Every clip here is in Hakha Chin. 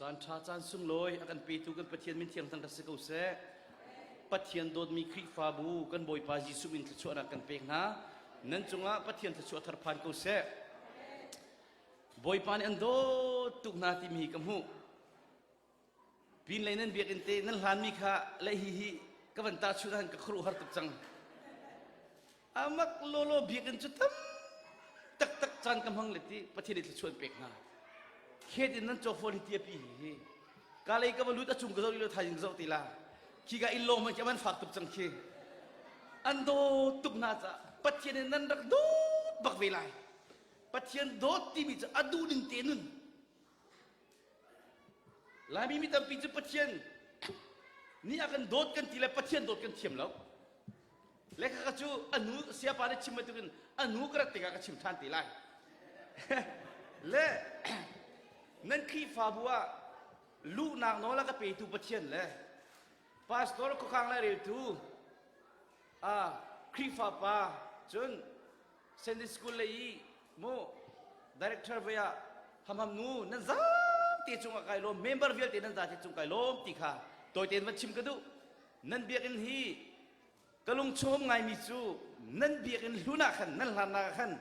Caan ṭha caan sunglawi a kan petu kan Pathian min thiang thang si ko seh. Pathian dawtmi Khrihfabu kan Bawipa Jesuh min thluachuahnak kan pek hna. Nan cungah Pathian thluachuah thar phan ko seh. Bawipa nih an dawt tuk hna timi hi ka hmuh. Pinlei nan biakinn te nan hlanmi kha le hi hi ka van tahchunh ahhin ka khuaruahhar tuk cang. Amak lawlaw biakinn cu tam taktak caan ka hmang le ti Pathian nih thluachuah an pek hna. Khet in nan cawk fawn hi ti a pi hi hi. Ka lei ka va lut a cung ka zoh rih lo thaizing ka zoh ti la. Khi ka inn lawng hmanh khi a van fak tuk cang khi. An dawt tuk hna caah Pathian in nan rak dawt bak ve lai. Pathian dawt timi cu a duh ning te nun Laimi mi tampi cu Pathian nih a kan dawt kan ti le Pathian dawt kan thiam lo. Le khakha cu a nu siapa nih chim bantukin a nu ka rat tikah ka chim ṭhan te lai. le nan Khrihfabu ah luhnak nawl a ka petu Pathian le pastor khuakhang lai reltu ah Khrihfa pa cun Sunday school lei i mu director voi ah hamham nu nan zapi cungah kai lawm member vialte nan zate cung kai lawm ti kha tawite van chim ka duh nan biakinn hi ka lung chungum ngaimi cu nan biakinn hlun ah khan nan hlannak ah khan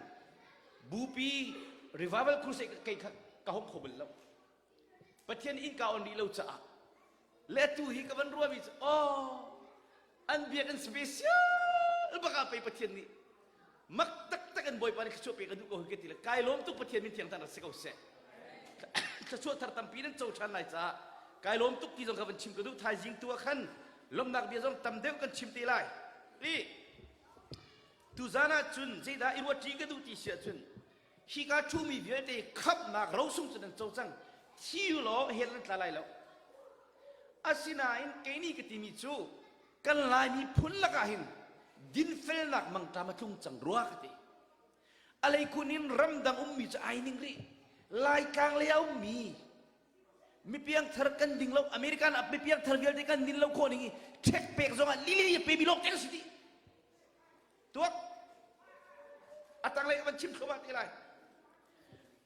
bupi revival crusade kei kha ka hong kho bal lo Pathian innka on rih lo caah le atu hi ka van ruahmi cu oh an biakinn special bak ah pei Pathian nih mak taktak in Bawipa nih thluachuah pe ka duh ko hi ka ti le kai lawm tuk Pathian min thiang tan rak si ko seh thluachuah thar tampi nan co ṭhan lai caah kai lawm tuk ti zong kha van chim ka duh thaizing tu ah khan lawmhnak bia zong tam deuh kan chim te lai i tuzan ah cun zeidah i ruat ṭi ka duh ti si ahcun Hika ṭhumi vialte khamhnak rosung cu nan co cang. Thi u law hell nan tla lai lo. Asinain kei nih ka timi cu kan Laimi phun lakah hin dinfelnak mangṭam a tlung cang rua ka ti. A leikhun in ramdang ummi cu ai ning rih. Laitlang lei a ummi mipiangthar kan ding lo American ah mipiangthar vialte kan din lo khawh ning i ṭhek pek zongah lili a pemi lawng te kan si dih. Tuak a tanglei ka van chim thluahmah te lai.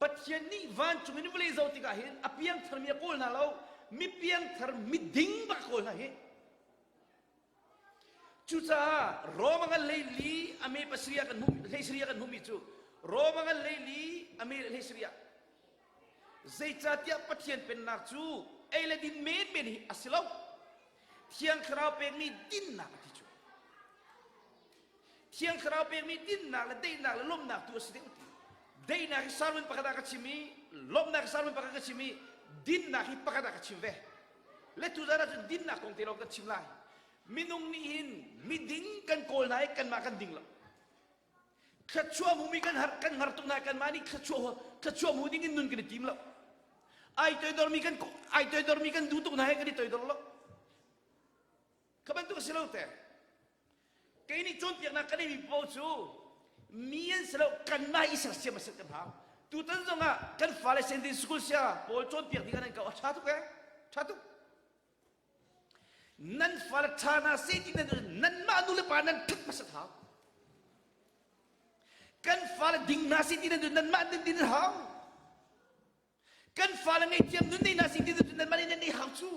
Pathian nih vancung in vawlei zoh tikah hin a piangtharmi a kawl hna lo, mi piangthar miding bak a kawl hna hi. Cucaah Roma ngan leili a me pasarih kan hmuh hleisarih kan hmuhmi cu Roma ngan leili a me hleisarih ah zeicahtiah Pathian pennak cu ei le din menmen hi a si lo Thiang Thlarau pekmi dinnak a ti cu. Thiang Thlarau pekmi dinnak le daihnak le lawmhnak tu a si deuh ti. Daihnak hi sermon pakhat ah ka chim i lawmhnak hi sermon pakhat ka chim i dinnak hi pakhat ah ka chim ve. Le tuzan ah cun dinnak kong te lawng kan chim lai. Minung nih hin miding kan kawl hna i kanmah kan ding lo. Thluachuah hmumi kan har kan har tuk hna kanmah nih thluachuah thluachuah hmu ding in nun kan i tim lo. Ai toidormi kan ai toidormi kan duh tuk hna he kan i toidor lo. Kha bantuk a si lo te. Kei nih cawnpiaknak kan neimi paoh cu mi an si lo kanmah i sersiam a si kan hau. Tutan zongah kan fale Sunday school sia pawl cawnpiak ding an ko a ṭha tuk eh ṭha tuk. Nan fale ṭha hna seh ti nan nanmah nu le pa nan ṭhat hmasat hau. Kan fale ding hna seh ti nan nanmah nan din hau. Kan fale ngaihthiam nun nei hna seh ti nan nanmah nih nan nei hau cu.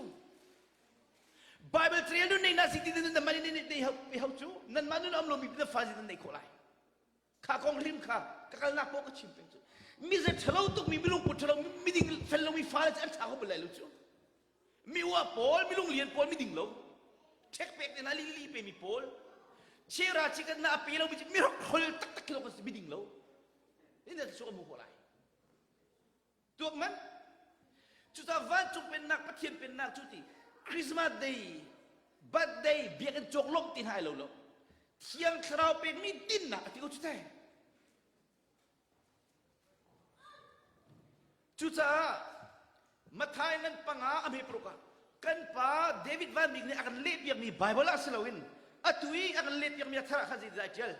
Bible trail nun nei hna seh ti nan nanmah nih nan nei hau cu. Nanmah nun am lomi na fale nan nei khawh lai. Kha kong hrim kha ka kalnak paoh ka chim peng cu. Mi zei ṭhalo tukmi milungput ṭhalo miding fel lomi fale cu an ṭha kho bal lai lo cu. Mi ua pawl, milung lian pawl, miding lo. Ṭhek pek te na lili pe mi pawl. Chera chikan na a pe lo mi cu mi hrokhrol taktak khi lo miding lo. Ina cu a mu ko lai. Tuak man. Cucaah vancung pennak Pathian pennak cu ti Christmas day, birthday, biakinn cawk lawmh ti hna ai lo lo. Thiang Thlarau pekmi dinnak a ti ko cu te. Cucaah Matthai ngan panga a hme paruk ah kan pa David Van Bik nih a kan lehpiakmi Bible ah si loin atu i a kan lehpiakmi a thar ah khan zeitindah ai ṭial?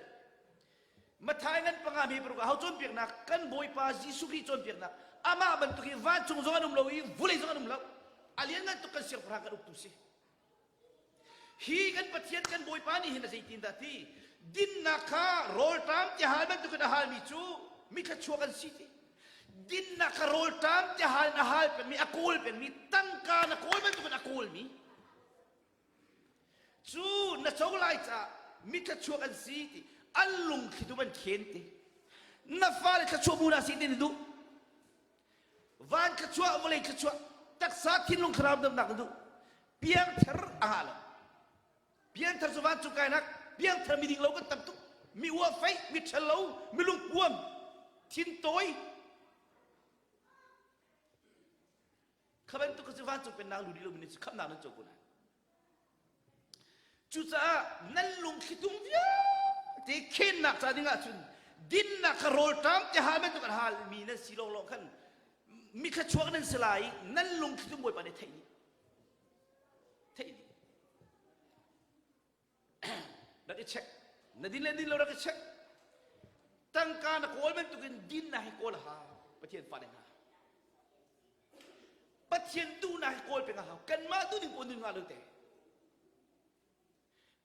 Matthai ngan panga hme paruk ah ho cawnpiaknak kan Bawipa Jesuh Khrih cawnpiaknak amah bantuk hi vancung zong an um lo i vulei zong an um lo a lianngan tuk kan siangpahrang kan uktu si. Hi kan Pathian kan Bawipa nih hin a zeitindah ti dinnak kha rawlṭam ti hal bantukin a halmi cu mi thluachuak an si ti. Dinnak kha rawlṭam tiahal na hal pengmi, a kawl pengmi, tangka na kawl bantukin a kawlmi. Cu na co lai caah mi thluachuak an si ti an lungthli tu an khen ti. Na fale thluachuah bu na si ti na duh. Van thluachuah, vawlei thluachuah, taksa thinlung thlarau damnak na duh. Piangthar a ngah lo. Piangthar cu vancung kainak, piangthar miding lo kan tam tuk. Mi uafeih, mi ṭhalo, mi lungpuam, thintawi. Kha bantuk cu vancung pennak lu dih lomi nan si khamhnak nan co ko lai. Cucaah nan lungthlitum vialte khennak ca ding ahcun dinnak kha rawlṭam te hal bantuk an halmi nan si lawnglawng khan mi thluachuak nan si lai i nan lungthlitum Bawipa nih theih dih. Theih dih. Rak i check. Na din le din lo rak i check. Tangka na kawl bantukin dinnak hi kawl a hau. Pathian fale hna. Pathian duhnak hi kawl peng a hau. Kanmah duh ding paoh nun ngah lo te.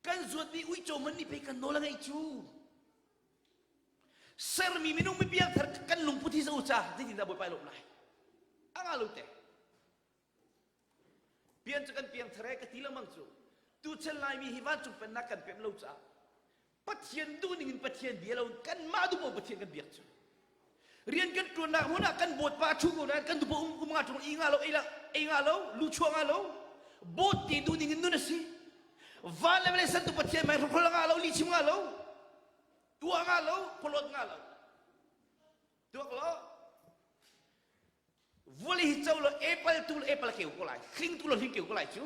Kan zuatmi uico man nih pei kan nawl a ngeih cu. Sermi minung mi piangthar kan lungput hi za u ca zeitindah Bawipa i lawmh lai. A ngah lo te. Pian cu kan piangthar e ka ti lengmang cu. Tuchan Laimi hi vancung pennak kan pemh lo caah Pathian duhning in Pathian bia lo kanmah duh paoh Pathian kan biak cu. Rian kan ṭuannak hmun ah kan bawt pa ṭhu ko nain kan duh um um nga ṭung i nga lo ei ei nga lo lu chuah nga lo bawt te duhning in nun a si. Van le vawlei sertu Pathian mai hrokhol nga lo lihchim nga lo tuah nga lo khualawt nga lo tuak lo Vawlei hi co lo apple tu le apple keu ko lai hling tu lo hling keu ko lai cu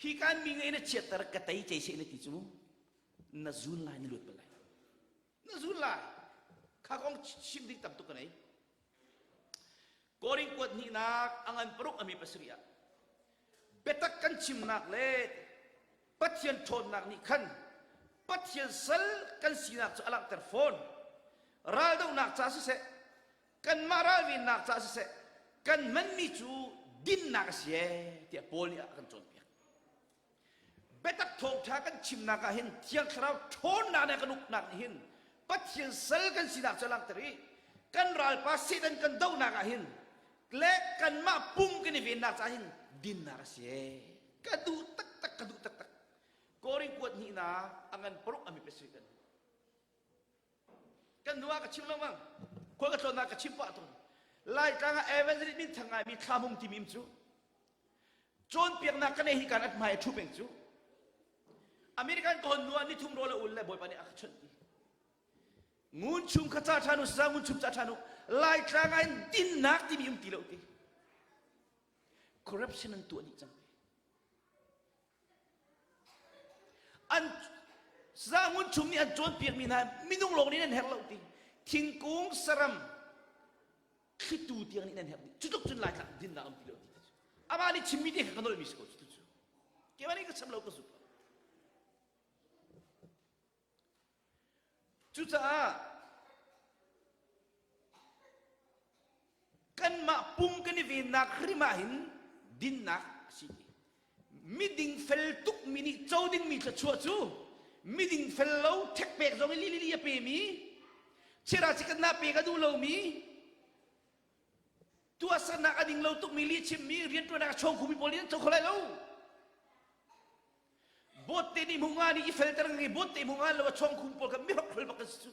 hi kan mi ngei na chiatter ka tei cei se na ti cu na zun lai na luat bal lai na zun lai kha kong chim ding tam tuk ka nei Korin kuat hnihnak a ngan paruk ami pasarih ah biatak kan chimnak le Pathian ṭhawnnak nih khan Pathian sal kan sinak cu a langhter fawn. Raldohnak ca siseh, kanmah ralvennak ca siseh, kan hmanmi cu dinnak a si ee tiah Paul nih a kan cawnpiak. Biatak thawngṭha kan chimnak ah hin Thiang Thlarau ṭhawnnak nih a kan uknak nih hin Pathian sal kan sinak cu a langhter i kan ralpa Satan kan dohnak ah hin le kanmah pum kan i vennak caah hin dinnak a si ee. Ka duh taktak, ka duh taktak. Korin kuat hnihnak a ngan paruk a mi pe kan. Kan hnu ah ka chim lengmang. Khua ka tlawnnak ka chim pah tawn. Laitlang ah evangelist min thang ngaimi Thlamung timi cu cawnpiaknak ka nei hi kan at hmai a ṭhu peng cu. American ka hon hnu ah nithum rawl a ul le Bawipa nih a ka chawnh ti. Ngun chung kha ca ṭhan u, saza ngun chung ca ṭhan u. Laitlang ah hin dinnak timi um ti lo ti. Corruption an tuah dih cang. An zaangun chung nih an cawnpiakmi hna minung lawng nih nan herh lo ti. Thingkung saram thlitu tiang nih nan herh dih. Cutluk cun Laitlang dinnak um ti lo ti. Amah nih chimmi te kha ka nolhmi si ko cu cu. Keimah nih ka cham lo ka zumh lo. Cucaah kanmah pum kan i vennak hrim ah hin dinnak a si ti. Miding fel tukmi nih co dingmi thluachuah cu miding fel lo ṭhekpek zong i li li a pemi chira chikanna pek a duh lomi tuahsernak a ding lo tukmi lihchimmi rianṭuannak a chawng khomi pawl nih an co kho lai lo. Bawt te nih hmu nga nih i felter ngi bawt te hmu nga lo a chawng khum pawl kha mi hrokhrol bak kan si cu.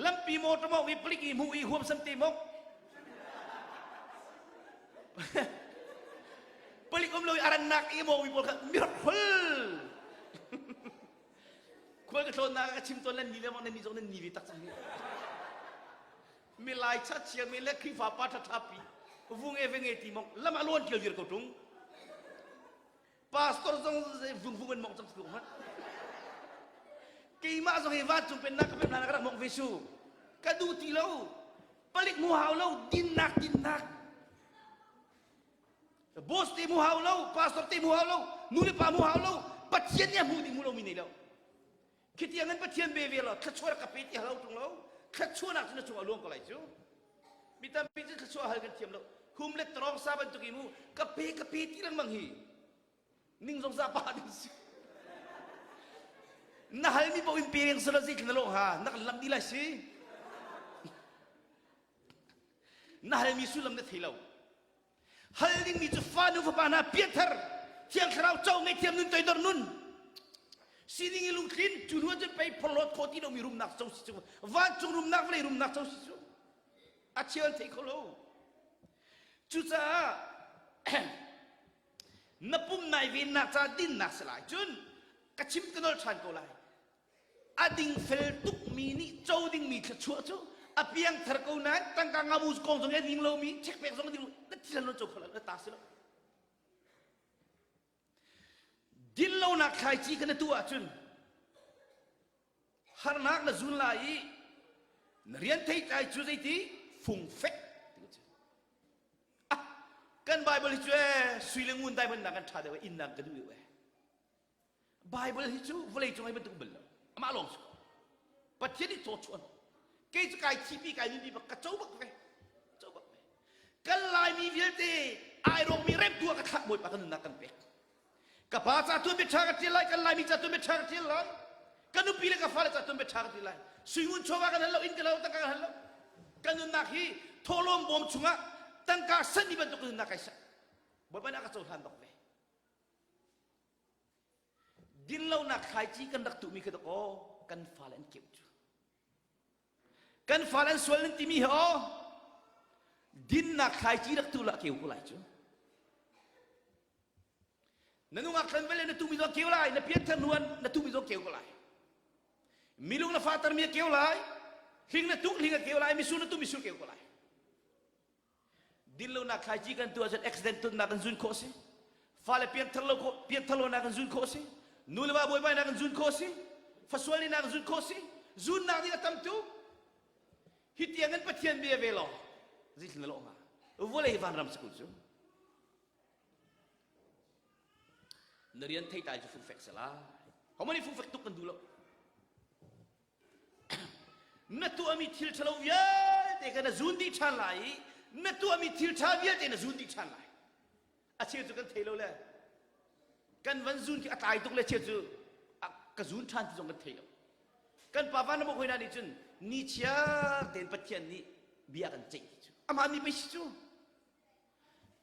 Lampi motor mawng i palik i hmu i huamsam te mawng. Palik um lo i arannak i mawng mi pawl kha mi hrokhrol. Khual ka tlawnnak ka chim tawn nan ni le mawng nan ni zong nan ni ve tak cang hi. Milai cha chia mi le Khrihfa pa ṭhaṭha pi vung e veng e ti mong lam a lawn ṭial vir ko ṭung. Pastor zong vung vung in mong cang tuk hmanh. Keimah zong hi vancung pennak ka pem hlan ah ka rak mong ve su. Ka duh ti lo. Palik mu hau lo dinnak dinnak. Boss te mu hau lo, pastor te mu hau lo, nu le pa mu hau lo, Pathian nih a hmuh ding mu lo mi nei lo. Khi tiang in Pathian be ve lo, thluachuah ka pe ti halo ṭung lo, thluachuahnak cu na cungah luang ko lai cu. Mi tampi cu thluachuah hal kan thiam lo. Hum le tawng sa bantuk i mu ka pe ka pe ti lengmang hi ning zong za pa ding si. Na halmi paoh in pe reng selaw zeitlin na lawh hnga? Na kan lamh dih lai si. Na halmi sullam na thei lo. Hal dingmi cu fa nu fapa hna pianthar Thiang Thlarau co ngeihthiam nun toidor nun sining i lungthlin cu hnu cun pei phorhlawt khawh ti lomi rumnak co si cu vancung rumnak vawlei rumnak co si cu a cheu an thei kho lo. Cucaah na pum nai vennak ca dinnak si lai cun ka chim ka nol ṭhan ko lai a dingfel tukmi nih co dingmi thluachuah cu a piangthar ko nain tangka ngabu kong zong a ding lomi chekpek zong a ding na thil lo co kho lo na ta si lo dinlonak thlaici kha na tuah ahcun harnak na zun lai i na rian theitlai cu zeiti fungfek ti ah kan Bible hi cu ee sui le ngun dai bannak kan ṭha deuh innak ka duh deuh ee Bible hi cu vawlei cung ai bantuk bal lo amah lawng si ko Pathian nih caw chuan kei cu kai thipi kai nunpi bak ka co bak ve co bak ve kan Laimi vialte ai rawkmi remtu ah ka thlah Bawipa kan nunnak kan pek Ka pa ca tuan bia ṭha ka ṭial lai, kan Laimi ca tuan bia ṭha ka ṭial lai. Ka nupi le ka fale ca tuan bia ṭha ka ṭial lai. Suingun chawva kan hal lo, inn ka lo, tangka kan hal lo. Kan nunnak hi thawhlawm bawm chungah tangka sanmi bantuk nunnak kai sah. Bawipa nih a ka cohlan bak ve. Dinlonak thlaici kan rak tuhmi kha dakaw kan fale an keuh cu. Kan fale an sual nan timi hi aw dinnak thlaici rak tuh lah keu ko lai cu. Na nungak thlan vele na tumi zong keu lai, na pianthar hnu na tumi zong keu ko lai. Milung na fater mi a keu lai, hling na tuk hling a keu lai, misur na tu misur keu ko lai. Dinlonak thlaici kan tuah ahcun accident tonnak kan zun khawh si. Fale pianthar lo khawh, pianthar lonak kan zun khawh si. Nu le va buaibainak kan zun khawh si. Fasual nak kan zun khawh si. Zunnak ding a tam tuk. Hi tiang in Pathian bia ve law zeitlin na lawh hnga? Vawlei vanram si ko cu. Na rian theitlai cu fungfek si lai. Homo nih fungfek tuk kan duh lo. Na tuahmi thil ṭhalo vialte kha na zun dih ṭhan lai i na tuahmi thil ṭha vialte na zun dih ṭhan lai. A cheu cu kan thei lo le kan van zun khi a tlai tuk le cheu cu ka zun ṭhan ti zong kan thei lo. Kan pa van na hoi nih cun ni chiar tein Pathian nih bia kan ceih ti cu. Amah mi pei si cu.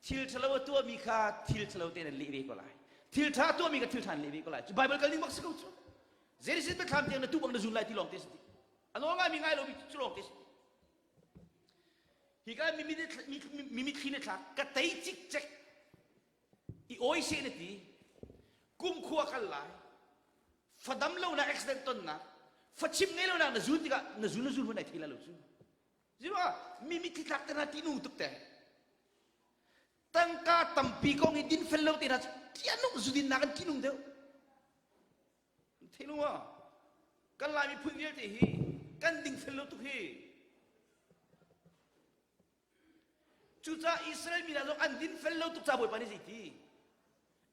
Thil ṭhalo a tuahmi kha thil ṭhalo tein an leh ve ko lai. Thil ṭha a tuahmi kha thil ṭha an leh ve ko lai. Cu Bible kal ning bak si ko cu. Zeitin biathlam tiang na tu bang na zun lai ti lawng te si ti. A nawl ngaimi ngai lomi cu lawng te si ti. Hi ka mi mitthli na thlak ka tei cikcek i oi se na ti kumkhua kal lai fadam lo nak accident tonnak fachim ngei lo nak na zun tikah na zun na zun hun ai thei la lo cu Zero mi mitthli tlak te hna ti nung tuk te. Tangka tampi kong i dinfel lo te hna cu tianung zudin nak an tinung deuh. Thei lu ma? Kan Lai miphun vialte hi kan dingfel lo tuk hi. Cucaah Israel mi hna zong an dinfel lo tuk ca Bawipa nih zeiti?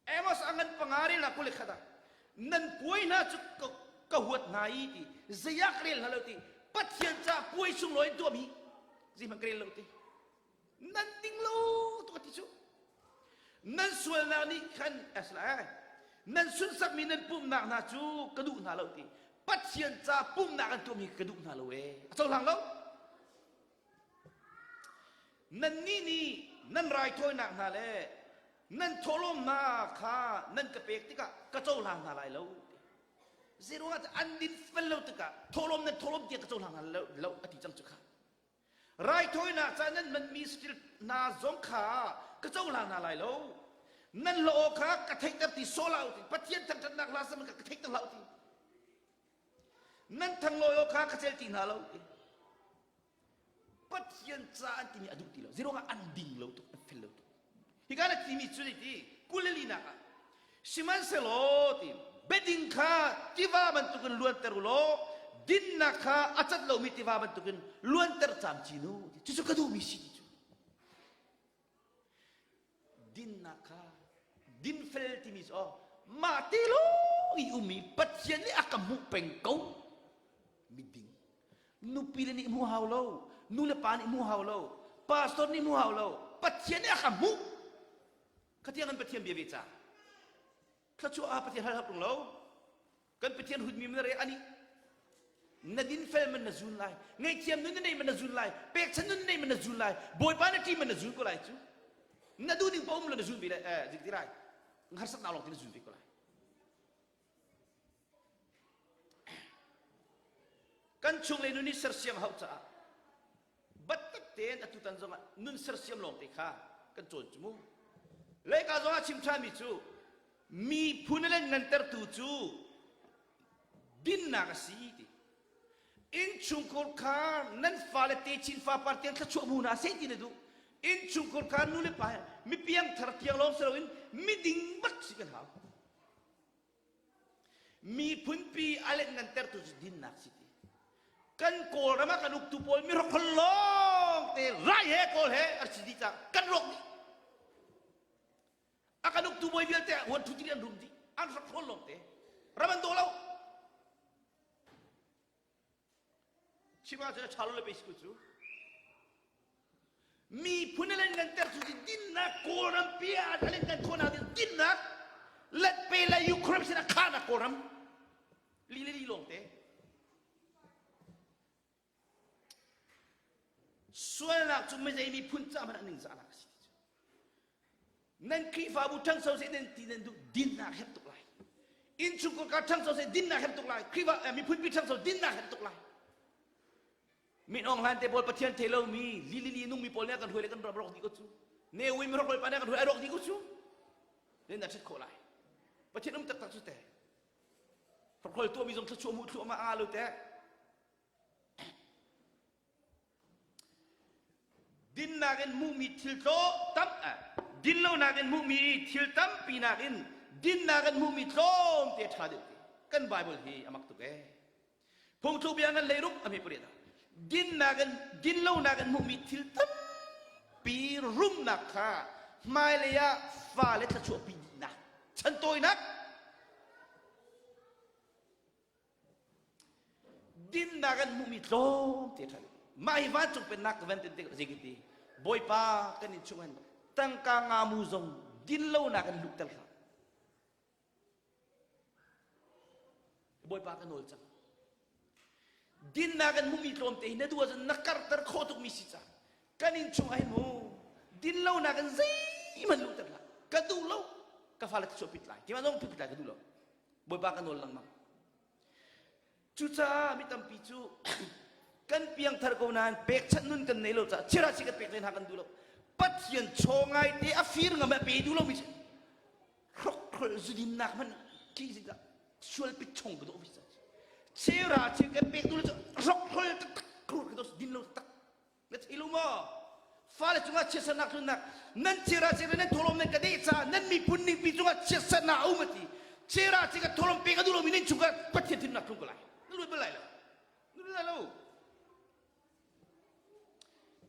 Amos a ngan panga rel hna 21 ah nan puai hna cu ka, ka huat hna i ti zeiah ka rel hna lo ti Pathian ca puai sunglawi in tuahmi zeihmanh ka rel lo ti nan ding lo tuk a ti cu nan sualnak nih khan asla nan sunsakmi nan pumhnak hna cu ka duh hna lo ti Pathian ca pumhnak an tuahmi ka duh hna lo ee a cohlang lo Nannih nih nan raithawinak hna le nan thawhlawm hna kha nan ka pek tikah ka cohlang hna lai lo. Zeiruangah an din fel lo tikah thawhlawm nan thawhlawm tiah ka cohlang hna lo, lo a ti cang cu kha. Raithawinak ca nan manmi saṭil hna zong kha ka cohlang hna lai lo. Nan hla aw kha ka theihter ti sawh hlah u ti. Pathian thangṭhatnak hla sam ka theihter hlah u ti. Nan thanglawi aw kha ka cel ti hna lo ti. Pathian ca an timi a duh ti lo. Zeiruangah an ding lo tuk, an fel lo tuk. Hika na timi cu ti kulelinak ah sihmanhsehlaw ti beding kha tiva bantukin luanter u law dinnak kha a cat lomi tiva bantukin luanter camcin u cucu ka duhmi si ti cu Dinnak kha dinfel timi cu aw mah te lawng i um i Pathian nih a ka hmuh peng ko miding nupi le nih hmuh hau lo nu le pa nih hmuh hau lo pastor nih hmuh hau lo Pathian nih a ka hmuh khatiang an Pathian bia ve ca thluachuah ah Pathian hal hap lo. Kan Pathian hutmi man re ani na din fel man na zun lai ngaihthiam nun na nei man na zun lai pekchan nun na nei man na zun lai bawipa na ṭi man na zun ko lai cu na duh ning paoh um lo na zun ve lai eh zik ti lai harsatnak lawng ti na zun ve ko lai kan chung le nun hi sersiam hau caah battak tein atutan zongah nun sersiam lawng te kha kan cawn cu mu leika zongah chim ṭhanmi cu miphun le ngantertu cu dinnak a si ti innchungkhur kha nan fale techin fapar tiang thluachuah hmu hna seh ti na duh innchungkhur kha nu le pa mi piangthar tiang lawng si loin miding bak si kan hau Miphunpi a letngantertu cu dinnak si ti. Kan Kawlram ah kan uktu pawl mihrokhrol lawng te rai he Kawl he ar si dih caah kan rawk dih. A kan uktu bawi vialte huan thu an rum dih. An hrokhrol lawng te. Ram an daw lo. Chim ahcun a ṭha lo le pei si ko cu. Miphun a lenganter cu dinnak Kawlram pi ah a lengan khawhnak ding dinnak letpe le Ukraine sin a khahnak Kawlram li le li lawng te. Sualnak cu mizei miphun ca hmanh ah ningzahnak a si ti cu. Nan Khrihfabu ṭhangcho seh nan ti nan duh dinnak herh tuk lai. Innchungkhar ka ṭhangcho seh dinnak herh tuk lai. Khrihfa eh, miphunpi ṭhangcho dinnak herh tuk lai. Min Aung Hlaing te pawl Pathian thei lomi lilili nungmi pawl nih kan hruai le kan ram rawk dih ko cu. Ne Win rawk pa nih kan hruai rawk dih ko cu. Nan dah ṭhat khawh lai. Pathian um taktak cu te. Hrokhrol tuahmi zong thluachuah mu thluahmah aa lo te. Dinnak in hmuhmi thil tlaw tam dinlonak in hmuhmi thil tampi nakin dinnak in hmuhmi tlawmte ṭha deuh ti. Kan Bible hi a mak tuk ee. Phungthluk bia ngan leiruk a hme pariat ah dinnak in dinlonak in hmuhmi thil tampi rumnak kha hmailei ah fale thluachuahpi dihnak chantawinak Dinnak an hmuhmi tlawmte ṭha mah hi vancung pennak ka van tin tik zei ti Bawipa kan in chung hin tangka ngamu zong dinlonak in luhter hlah. Bawipa ka nawl cang. Dinnak an hmuhmi tlawmte hi na duh ahcun na karter khawh tukmi si ca. Kan inn chung ah hin mu dinlonak in zeihmanh luhter hlah. Ka duh lo. Ka fale ka chuahpit lai. Keimah zong pit lai ka duh lo. Bawipa ka nawl lengmang. Cucaah mi tampi cu kan piangthar ko nain pekchanh nun kan nei lo caah chira chi kan pek hna kan duh lo. Pathian chaw ngai te a fir ngam a pe duh lo mi si. Hrokhrol zudinnak hmanh khi si sual pit chung ka dawh vi Chira chi kan pek duh lo cu hrokhrol taktak ka dawh din lo taktak. Na thei lo maw? Fale cungah chiatsernak tlunnak nan chera chera nan thawlawm nan ka deh caah nan miphun ningpi cungah chiatsernak a um a ti. Chera che ka thawlawm pek a duh lomi nan chungah Pathian thinnak tlung ko lai. Na luat bal lai lo. Na luat lai lo.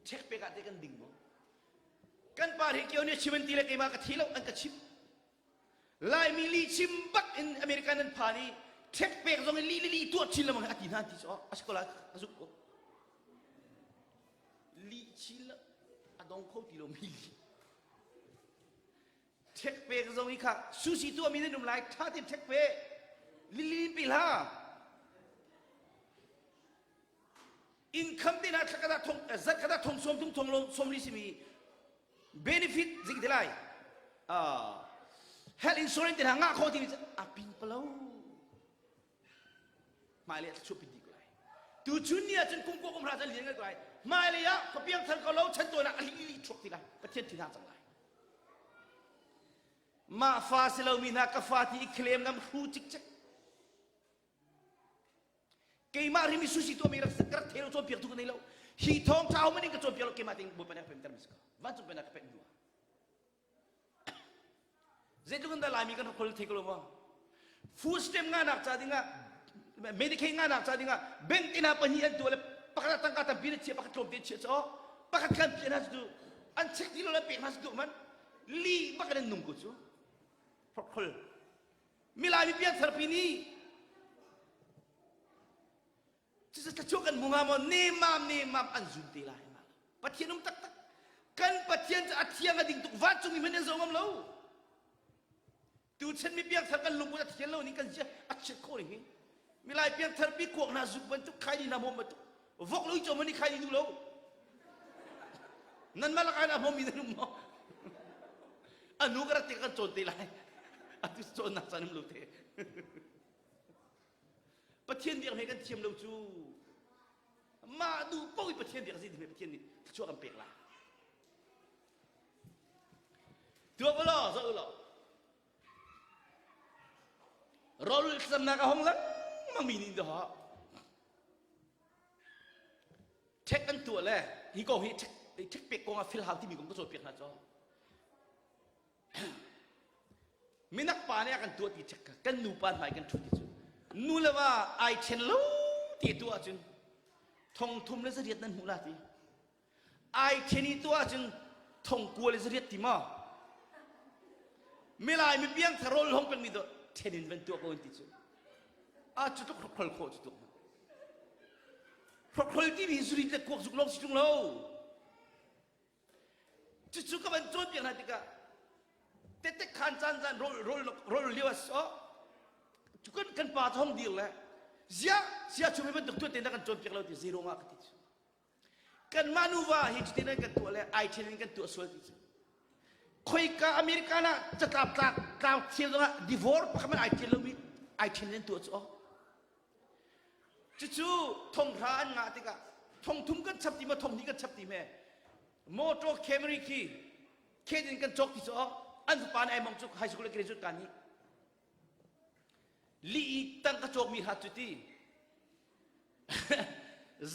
Check pek ah te kan ding maw? Kan pa hi kio nih chim an ti le keimah ka thi lo an ka chim. Laimi li chim bak in American nan phan i ṭhek pek zong in li li li tuah chin lengmang a ti hna ti cu a si ko lai ka zumh ko. Li chin a dong kho ti lomi li. Ṭhek pek zong i kha sushi tuahmi nan um lai ṭha tein ṭhek pe li li pe hlah. Income te hna thla khat ah thong zat khat ah thong sawm thum thong lawm sawm li simi benefit zik te lai health insurance te hna ngah kho ti a ping palo hmailei ah chuah pin dih ko lai tu chun ni ah cun kum ko kum hra cun lian ngai ko lai hmailei ah ka piang thar ko lo chan tawn ah a li li chuak ti lai pathian thin hang cang lai mah fa si lo mi hna ka fa ti i claim ngam hru cikcek Keimah rim i susi tuahmi rak ka rak thei lo cawnpiaktu ka nei lo. Hi thawngṭha ho in ka cawnpiak lo keimah tein Bawipa nih a ka pemter mi si ko. Vancung pennak ka pek hnu ah. Zeitluk in dah Laimi kan rak thei ko lo maw? Food stamp ngahnak ca dingah Medicaid ngahnak ca dingah bank inn ah pahnih an tuah le pakhat ah tangka tampi na chiah pakhat tlawmte chiah cu pakhat khan piah hna cu an check ti lo le pek hna cu man li bak in an nung ko cu hrokhrol Milai mi piangtharpi nih cucu thluachuah kan hmu hnga maw nemam nemam an zum te lai Pathian um taktak kan Pathian cu a thiang a ding tuk vancung mi hmanh an zoh ngam lo. Tuchan mi piangthar kan lungput a thian lo ning kan zia a chiat khawh ning hi. Milai piangthar pi kuak hna zuk bantuk khai ni na hmom bantuk vok lo ico mani khai ni duh lo. Nan mah lakah na hmom mi nan um maw? Anu ka rat te kan cawn te lai. Atu cawn nak caan um lo te. Pathian biak he kan thiam lo cu. Mah duh paoh i Pathian biak si Pathian nih thluachuah kan pek lai. Tuak u law, zoh u law. Rawl thlacamnak a hong lengmang mi nih dawh ṭhek an tuah le hi kong hi ṭhek pek kong ah fil hau timi kong ka cawnpiak hna caw. Minak pa nih a kan tuah ti ṭhek kha kan nupa hmai kan ṭhut ti cu nu le va ai ṭhen lo ti tuah ahcun thong thum le zariat nan hmuh la ti. Ai ṭhen i tuah ahcun thong kua le zariat ti maw? Milai mi piangthar rawl hong pekmi dawh ṭhen in van tuah ko an ti cu. A cu tluk hrokhrol khawh cu tuk. Hrokhrol timi zurit le kuak zuk lawng si ṭung lo. Cucu ka van cawnpiak hna tikah tetek khan caan caan rawl rawl rawl lio ah so kan kan pa cu hong dir le ziah sia chung hi bantuk tuah te na kan cawnpiak lo ti zei ruangah ka ti cu. Kanmah nuva hi cutin an kan tuah le ai ṭhen in kan tuah sual ti cu. Khoika American ah catlap tlak tlau thiam zongah divorce pakhat hmanh ai ṭhen lomi ai ṭhen in an tuah cu aw. Cucu thonghra an ngah tikah thongthum kan chap ti maw thonghnih kan chap ti hme motor Camry khi khet in kan cawk ti cu aw an fapa nih ai mong cu high school le graduate ka nih li i tangka cawkmi hrat cu ti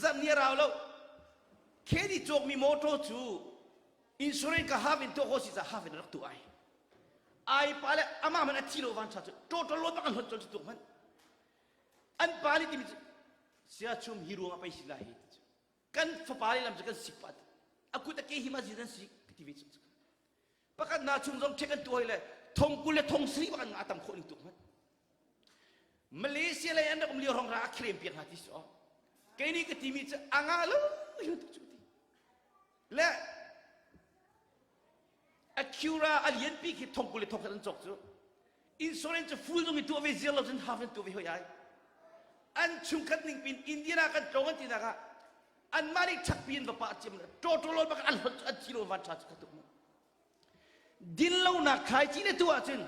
Zan nih a rau lo. Kedi cawkmi motor cu insurance ka half in tuah khawh si ca half in rak tuah ai. Ai pa le amah man a thi lo van tha cu total loan bak an hot col cu tuk hmanh. An pa nih timi cu sia chum hi ruang a pei si lai hi ti cu. Kan fapa le lam cu kan sik pa a kut a ke hi ma zi nan sik ka ti ve cu. Pakhat na chung zong ṭhek an tuah le thong 20 le thong 70 bak an ngah tam khawh ning tuk hmanh. Malaysia lei an rak um lio hrawng ra a claim piak hna ti si aw. Kei nih ka timi cu a ngah lo hi tuk cu ti. Le Acura a lianpi khi thong 20 le thong khat an cawk cu. Insurance cu full zong i tuah ve ziar lo cun half in tuah ve hoi ai. An chungkhat ning pin Indiana kan tlawng an ti nak ah anmah nih ṭhakpi in va pah ciam tawṭawlawl bak an hot an thi lo van ṭha cu kha tuk mu din lonak thlaici na tuah ahcun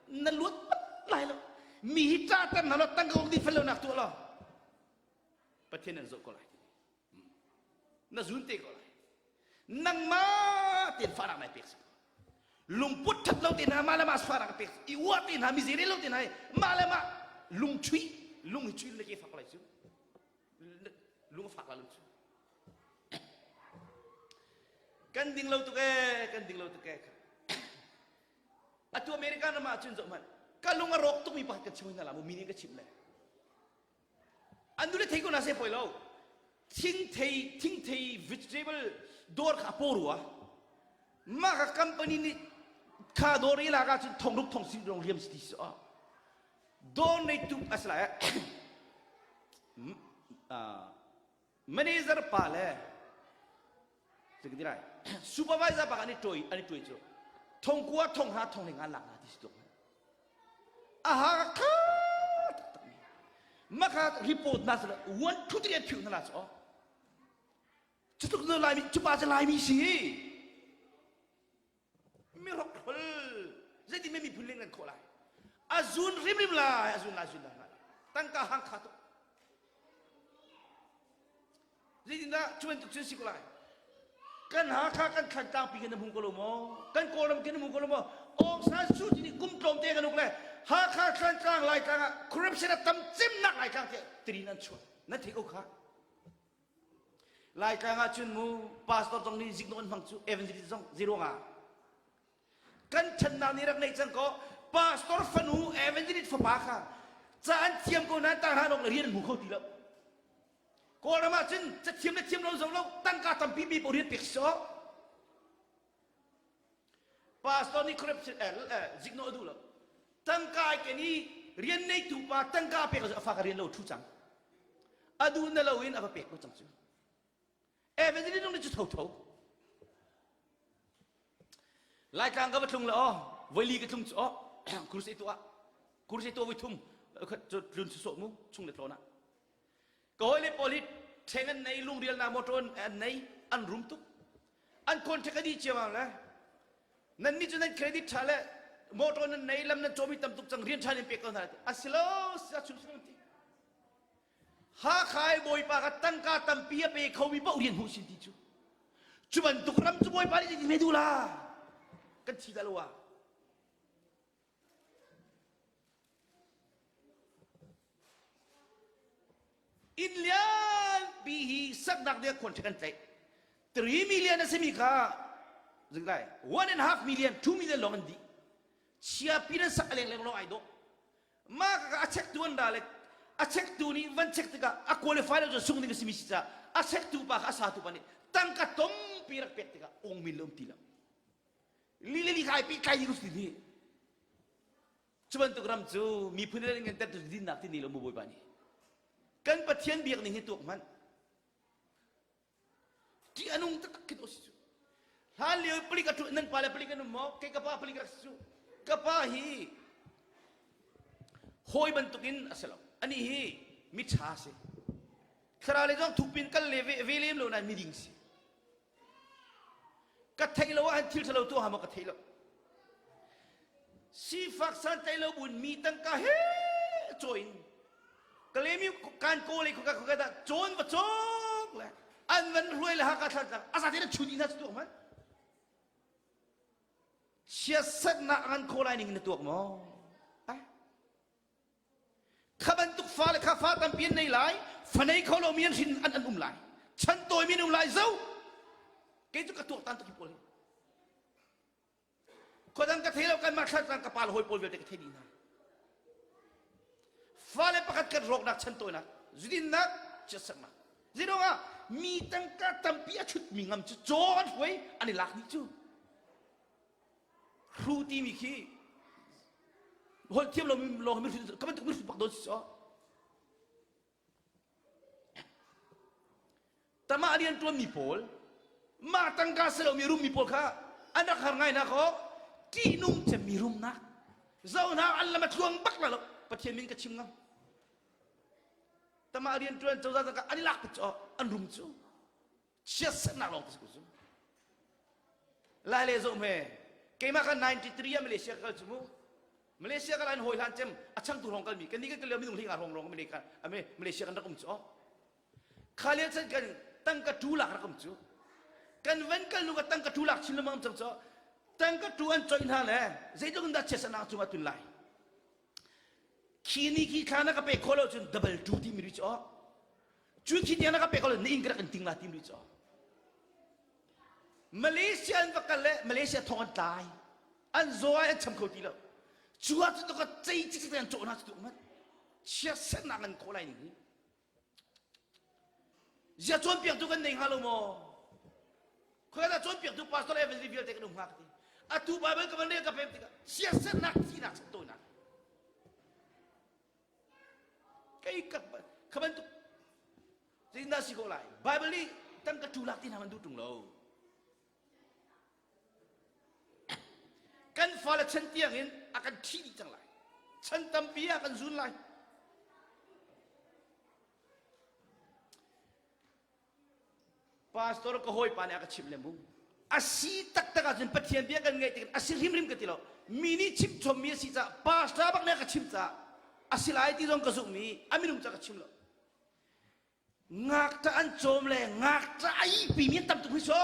na luat bat lai lo mi hi ṭah ter hna law tangka kong din fel lonak tuah law Pathian an zoh ko lai na zun te ko lai nangmah tein fahnak nai pek si lungput ṭhat lo te hna mah le mah fahnak pek i uah te hna mi zei lo te hna mah le mah lung chuih lung hi chuih le ke fak lai cu lung a fak la lo cu kan ding lo tuk ee kan ding lo tuk ee atu American ram ah cun zoh hmanh ka lung a rawk tukmi pakhat kan chim hna la mu mi nih ka chimh le an nu le thei ko na se poi lo thingthei thingthei vegetable dawr kha a paw rua mah ka company nih kha dawr i lak ahcun thong ruk thong sin rong riam si ti si dawr neitu a si lai manager pa le lai supervisor pa an i ṭoi an i ṭuai cu thong kua thong hra thong ling an lak hna ti si tuk a ha kha taktak mi maka report na sala 1 2 3 phiu na la chu cu tuk laimi cu pa cu laimi si mi hrokhrol zeitin men miphun leng nan khawh lai a zun hrimhrim lai a zun lai zun lai tangka hang kha tuk zeitindah cu bantuk cun si ko lai kan Hakha kan Thlantlang pi kan hmu ko lo maw kan Kawlram kan hmu ko lo maw Aung San Suu Kyi nih kum tlawmte kan uk le Hakha Thlantlang Laitlang ah corruption a tam cemnak Laitlang tiah tirin an chuah nan thei ko kha Laitlang ah cun mu pastor zong nih ziknawh an hmang cu evangelist zong zeiruang ah kan ṭhannak nih rak neih cang ko pastor fanu evangelist fapa kha ca an thiam ko nain tang le rian an hmu kho ti lo Kawlram ah cun cathiam le thiam lo zo lo tangka tampi mi paoh rian pek si Pastor nih corruption eh, eh, ziknawh a duh lo. Tangka ai ken i rian neitu pa tangka pek a fa ka rian lo thu cang. A duh na lo in a va pek ko cang cu. Evangelist nung nih cu tho tho. Laitlang ka va tlung le aw, voili ka tlung cu aw. Crusade tuah crusade tuah voi thum tlun sawh mu chung le tlawn ah ka hawile pawl hi ṭheng an nei lungrialnak motor an nei an rum tuk an contract a dih ciammam le nan nih cu nan credit ṭha le motor nan nei lam nan cawmi tam tuk cang rian ṭha nan pek ko hna a si lo si chun si ti Hakha i Bawipa kha tangka tampi a pe khomi paoh rian hmuh sin ti cu cu bantuk ram cu Bawipa nih zeitin hme duh la kan thi dah lo ah Inn lianpi hi saknak ding khuan kan tlaih. 3 million a simi kha zingtai 1 and a half million 2 million lawng an dih. Chiapi nan sak a lengleng lawng ai dawh. Mah ka a check tu an ra le a check tu nih van check tikah a qualify lo cun sung ding a simi si caah a check tu pa kha a sa tu pa nih tangka tompi rak pek tikah ong min le um ti lo. Li le li kha ai pehtlai ding si ni. Cu bantuk ram cu miphun le ngan ter dinnak ti ni lo mu Bawipa nih. Kan Pathian biak ning hi tuak hmanh. Ti anung taktak khin si cu. Hlan lio palik a nan pa le palik an um maw? Kei ka pa palik rak si cu. Ka pa hi hawi bantukin a si lo. Ani hi mi ṭha si. Thlarau le zong thukpin kal le ve, ve lem lo nain miding si. Ka theih lo ah thil ṭhalo tuah maw ka theih lo. Sifak santlai lo buin mi tangka he cawi in Kalemi kan kawl i khoka khoka dah cawn va cawk le an van hruai le haka thlan tlang asa te na chun ina tuak man chiatsernak an khaw lai ning na tuak maw Kha bantuk fa le kha fa tampi an nei lai, fa nei kho lomi an hrin an, an um lai. Chan tawimi an um lai zo. Kei cu ka tuaktan tuk hi pawl hi. Khuadang ka thei lo kanmah thlatlang ka pa le hawi pawl vialte ka thei dih hna. Fale pakhat kan rawknak chan tawinak, zudinnak, chiatsaknak. Zeiruangah mi tangka tampi a chutmi ngam cu caw an hruai an i lak dih cu. Hru timi khi holh thiam lomi lawng mi ka bantuk mi bak dawn si so. Tama rian tuan mi pawl mah tangka si lomi rum mi pawl kha an rak har ngai na ko ṭihnung cem mi rumnak zohnak an lam a tluang bak la lo Pathian min ka chim ngam tama rian tuan cozah tangka an i lak cu an rum cu chiatsernak lawng te si ko cu lai le zoh hme keimah ka 93 ah Malaysia ka kal cu mu Malaysia ka lan hawi hlan cem a changtu hrawng kalmi kan ni kan kal minung hlinga hrawng rong Malaysia kan rak um cu kha lio chan kan tangka tu lak rak um cu kan van kal nu ka tangka tu lak chin lengmang cang cu tangka tu an coih hna le zeitluk in dah chiatsernak cungah tun lai khi ni khi thla na ka pek khawh lo cun double two timi ri cu cu khi tiang na ka pek khawh lo na inn ka rak in ting la timi ri cu Malaysia an va kal le Malaysia thong an tlai an zaw ai an cham kho ti lo cu ah cun ka cei cik an cawh hna cu tuk man chiatsernak an khawh lai ning hi Zia cawnpiaktu kan nei hnga lo maw? Khoi dah cawnpiaktu pastor evangelist vialte kan um hnga ka ti. Atu Bible ka van rel ka pem tikah siasernak thihnak tawinak. Kei ka kha bantuk zeitindah si ko lai? Bible nih tangka tu lak ti hna man duh ṭung lo. Kan fale chan tiang in a kan ṭhi dih cang lai. Chan tampi ah kan zun lai. Pastor ka hawipa nih a ka chimh le mu. A si taktak ahcun Pathian bia kan ngaih tik a si hrimhrim ka ti lo. Mi nih chim chommi a si caah pastor bak nih a ka chim caah a si lai ti zong ka zumh i a minung ca ka chim lo. Ngakṭah an cawm le ngakṭah a ihpimi an tam tuk hi so.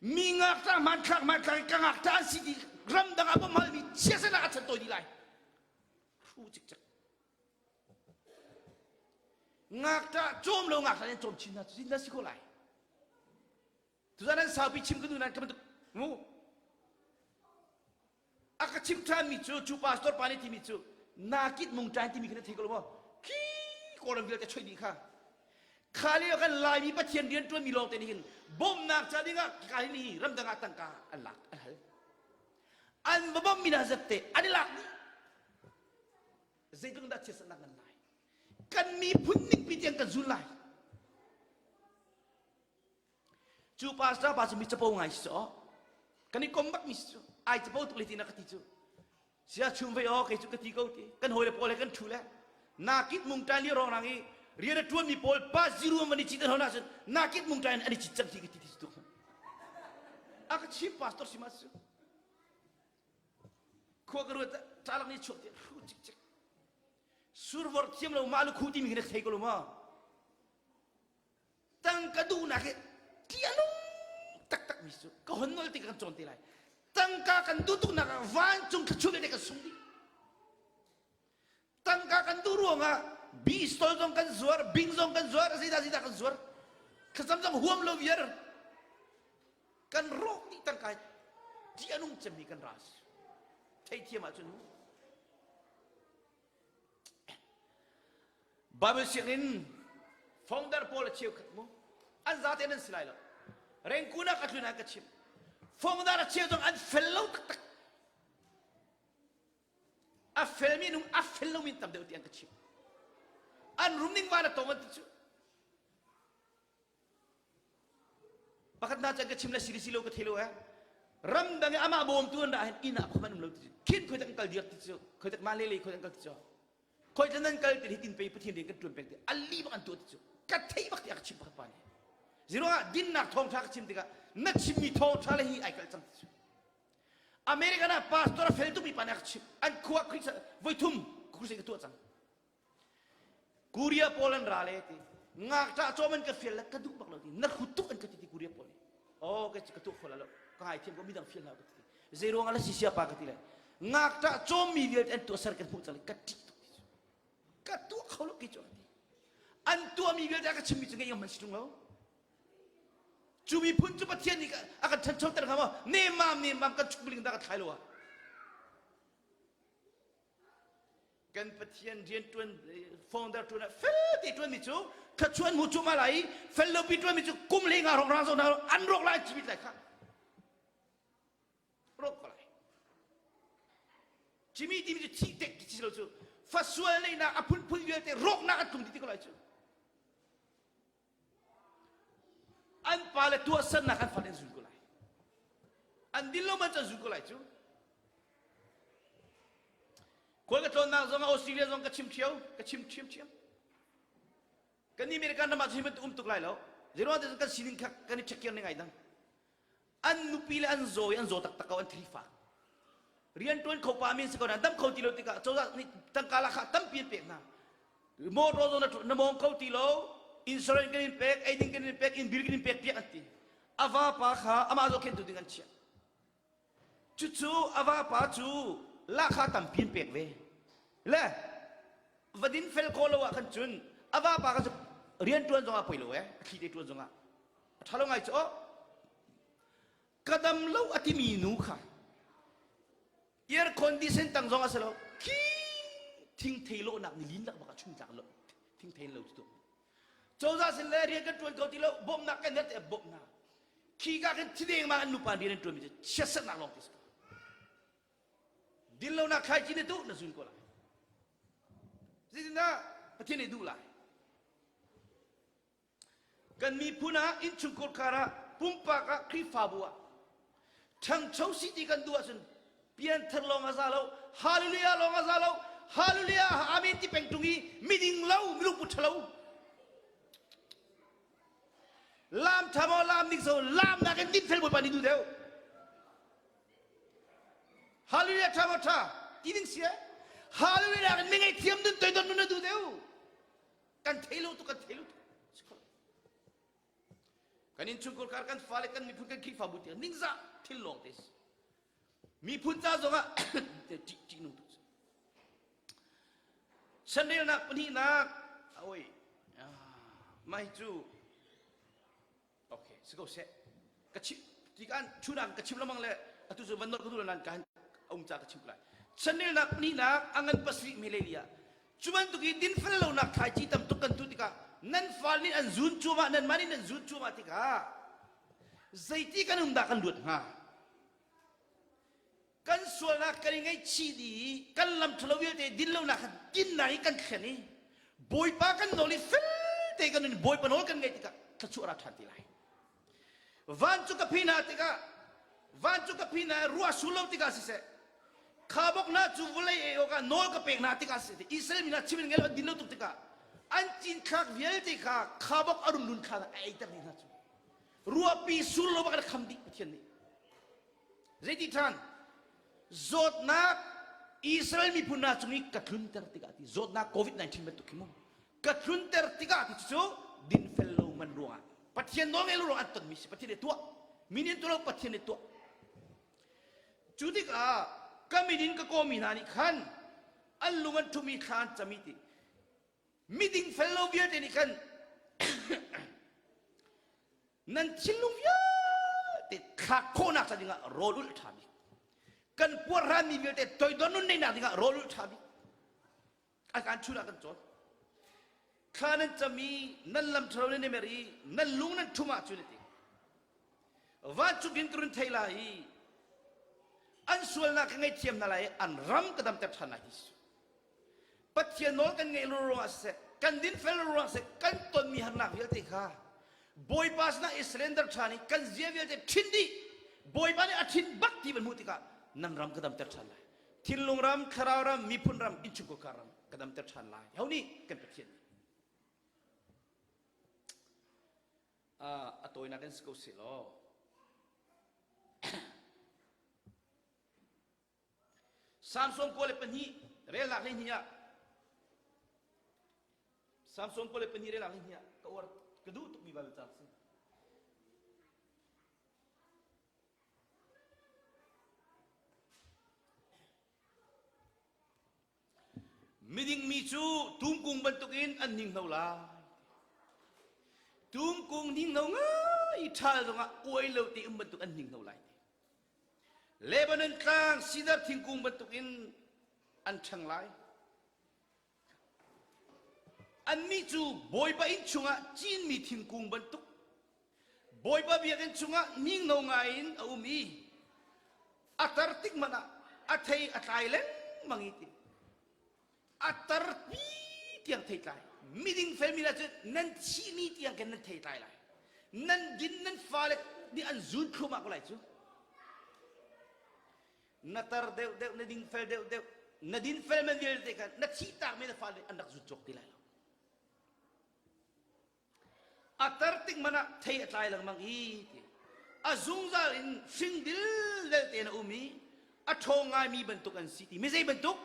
Mi ngakṭah hmanthlak hmanthlak ka ngakṭah an si ti ramdang ah bawmh halmi chiasen ah a chan tawi dih lai. Hru cikcek. Ngakṭah cawm lo ngakṭah an cawm chin hna cu na si ko lai. Tuzan an saupi chim ka duh nain ka bantuk mu. A ka chim ṭhanmi cu cu pastor pa nih timi cu nakit mung ṭan timi kha na thei ko lo maw? Khi kawlram vialte choih dih kha. Kha lio kan Laimi Pathian rian ṭuanmi lawng te nih hin bawmhnak ca dingah ka hi ramdang ah tangka an lak an hal. An va bawmhmi hna zette an i lak dih. Zeitluk dah chiatsernak ngan lai? Kan miphun ningpi tiang kan zul lai. Cu pastor pa cu mi capo ngai si caw. Kan i kom bak mi si cu. Ai capo tuk le ti na ka ti cu. Sia chum ve aw kei cu ka ti ko ti. Kan hawile pawl he kan ṭhu le nakit mungṭai li rong rang i rian a ṭuanmi pawl pa ziru an i cit an hon ahcun nakit mungṭai an i cit cang ti ka ti ti tuk. A ka chim pastor si ma cu. Khua ka ruat ṭalak nih chuak ti hru cik cik. Survor thiam lo mah lu khu timi khi na thei ko lo ma? Tangka duhnak hi ṭih a nung taktakmi cu ka hon nol tik kan cawn te lai. Tangka kan duh tuknak ah vancung thluachuah vialte kan sung dih. Tangka kan duh ruangah bistol zong kan zuar, bing zong kan zuar, zeidah zeidah kan zuar. Thlacam zong huam lo viar. Kan rawk dih tangka ṭih a nung cemmi kan ral. Theithiam ahcun Bible sianginn founder pawl a cheukhat mu an zate nan si lai lo. Rengkun ah ka tlun ah ka chim. Founder a cheu zong an fel lo taktak. A felmi nung a fel lomi tam deuh ti an ka chim. An rum ning van a tong an ti cu. Pakhat hna can ka chim le si si lo ka thei lo eh. Ramdang i amah bawmtu an ra hin inn ah khom an um lo ti cu. Khin khoi tak an kal diak ti cu. Khoi tak mah le le khoi an kal ti cu. Khoi tan nan kal ti hi tin pei Pathian rian kan tuan peng ti ali bak an tuah ti cu. Ka thei bak ti a ka chim pakhat pa nih. Ziruangah dinnak thawngtha ka chim tikah na chimmi thawngtha le hi ai kalh cang ti cu. American ah pastor a fel tukmi pa nih a ka chimh. An khua Christ voithum crusade ka tuah cang. Korea pawl an ra le ti ngakṭah cawm an ka fial le ka duh bak lo ti na hrut tuk an ka ti ti Korea pawl nih oh ka ka tuah kho la lo ka ngaithiam ko midang fial hna ka ti zei ruang ah la si sia pa ka ti le ngakṭah cawm mi vialte an tuahser kan hmuh cang ka ṭih tuk ti cu ka tuah kho lo ki cu ka ti an tuahmi vialte a ka chimmi cu ngeih ngam an si ṭung lo cu miphun cu Pathian nih a kan ṭhanchoter hnga maw nemmam nemmam kan chukling dah ka thlai lo ah Kan Pathian rianṭuan founder ṭuan ah fel te ṭuanmi cu thluachuah hmu cuahmah lai i fel lopi ṭuanmi cu kum le nga rawk rang zo hna an rawk lai cimit lai kha rawk ko lai cimi timi cu thih tek ti si lo cu fasual neihnak a phunphun vialte rawknak an tlung ti ko lai cu An pale tuahsernak an fale an zul ko lai. An din lo man cu an zul ko lai cu. Khual ka tlawnnak zong ah Australia zong ka chim ṭhio, ka chim ṭhiamṭhiam. Kan nih American ram ah cun hi bantuk um tuk lai lo. Zeiruang ah kan sining kha kan i check ning ai dang. An nupi le an zaw i an zaw taktak ko, an thil fak. Rian ṭuan kho pa men si ko na dam kho ti lo tikah cozah nih tangka lakah tampi an pek hna. Motor zong na mawng kho ti lo, insurance kan in pek, eiding kan in pek, inn bill kan in pek piak an ti. A vapa kha amah zohkhenhtu ding an chiah. Cucu a vapa cu lahkhah tampi an pek ve. Le va din fel khawh lo ah khan cun a vapa kha cu rian ṭuan zongah poi lo eh, a thli te ṭuan zongah. A ṭha lo ngai cu aw. Ka dam lo a timi nu kha air condition tang zong a si lo khi thingthei lawhnak ni lin lak bak ah chung tlak lo thingthei lo cu cozah sin le rian kan ṭuan ko ti lo bawmhnak kan herh te bawmhnak khi ka kan thideng ma an nupa rian an ṭuan mi cu chiatsernak lawng ti si ko dinlonak thlaici na tuh na zun ko lai zeitindah Pathian nih duh lai Kan miphun ah innchungkhar kar ah pumpak ah Khrihfabu ah ṭhangcho si ti kan duh ahcun pianthar lawng a za lo hallelujah lawng a za lo hallelujah amen ti peng ṭung i miding lo milungput ṭhalo lam ṭha maw lam ning so lam nakin dinfel bawipa nih duh deuh hallelujah ṭha maw ṭha ti ding si eh hallelujah nakin mi ngaihthiam nun toidor nun na duh deuh Kan thei lo tuk, kan thei lo tuk. Kan innchungkhar kar kan fale kan miphun kan Khrihfabu tiang ningzah thil lawng te si. Miphun ca zongah ṭih ṭih nung tuk. Sanrelnak pahnihnak oi mah hi cu Okay, si ko seh. Ka chim ti kan chunak ka chim lamang le atu cu van nor ka duh nan ka um ca ka chim lai. Chanelnak pahnihnak a ngan pasarih melelia. Cu bantuk i dinfel lonak thlaici tam tuk kan tu tikah nan fal nih an zun cuahmah nan mah nih nan zun cuahmah tikah zeiti kan um dah kan luat hnga? Kan sualnak kan i ngaihchih dih i kan lam ṭhalo vialte dinlonak kha dinnak i kan thlen i Bawipa kan nawl i felte kan nun Bawipa nawl kan ngaih tikah thluachuah ra ṭhan ti lai. Van cu ka phi hna tikah. Vancung ka phi hna ruah sul lo tikah siseh, khabok hna cu vawlei ei awkah nawl ka pek hna tikah siseh, Israel mi hna chim in ngei lo an din lo tuk tikah an cinthlak vialte kha khabok a run lun thla a eiter dih hna cu. Ruahpi sur lo bak in a kham dih Pathian nih. Zeiti ṭhan? Zawtnak Israel miphun hna cung i ka tlunter tikah ti zawtnak COVID-19 bantuk khi mu ka tlunter tikah ti cu dinfel lo man ruangah Pathian nawl ngei lo ruangah an tonmi si Pathian nih tuah mi nih an tuah lo Pathian nih tuah cu tikah ka min in ka kawmi hna nih khan an lung an ṭhumi thla an cam i ti miding fel lo vialte nih khan nan thinlung vialte thlak khawhnak ca dingah rawl ulh ṭha bik kan puarhranmi vialte toidor nun neihnak dingah rawl ulh ṭha bik a kan chun ah kan cawn thla nan cam i nan lam ṭhalo nan i mer i nan lung nan ṭhum ahcun ati vancung in ka run thei lai i an sualnak ka ngaihthiam hna lai i an ram ka damter ṭhan lai ti si Pathian nawl kan ngeih lo ruangah siseh, kan dinfel lo ruangah siseh, kan tonmi harnak vialte kha Bawipa sinah i surrender ṭhan i kan zia vialte ṭhin dih. Bawipa nih a ṭhin bak ti van hmuh tikah nan ram ka damter ṭhan lai. Thinlung ram, thlarau ram, miphun ram, innchungkhar ram ka damter ṭhan lai. Ho nih kan Pathian nih. A tawinak in si ko seh law. Samson 22 relnak 12 ah Samson 22 relnak 12 ah ka uar ka duh tukmi Bible caang si. Miding mi cu tumkung bantukin an hninghno lai. Tumkung hninghno ngai ṭhal zongah uai lo te um bantuk an hninghno lai. Lebanon tlang sidar thingkung bantukin an ṭhang lai. Annih cu Bawipa inn chungah cinmi thingkung bantuk, Bawipa biakinn chungah ningno ngaiin a um i a tar tik hmanh ah a thei a tlai lengmang i ti. A tarpi tiang thei tlai. Miding felmi hna cu nan thihni tiang khin nan thei tlai lai. Nan din nan fale nih an zun thluahmah ko lai cu. Na tar deuh deuh na ding fel deuh deuh na din fel man vialte kha na thih tak mi na fale an rak zut cawk ti lai lo. A tar tik man ah thei a tlai lengmang i ti. A zungzal in hring dildel tein a um i a ṭhawng ngaimi bantuk an si ti. Mi zei bantuk?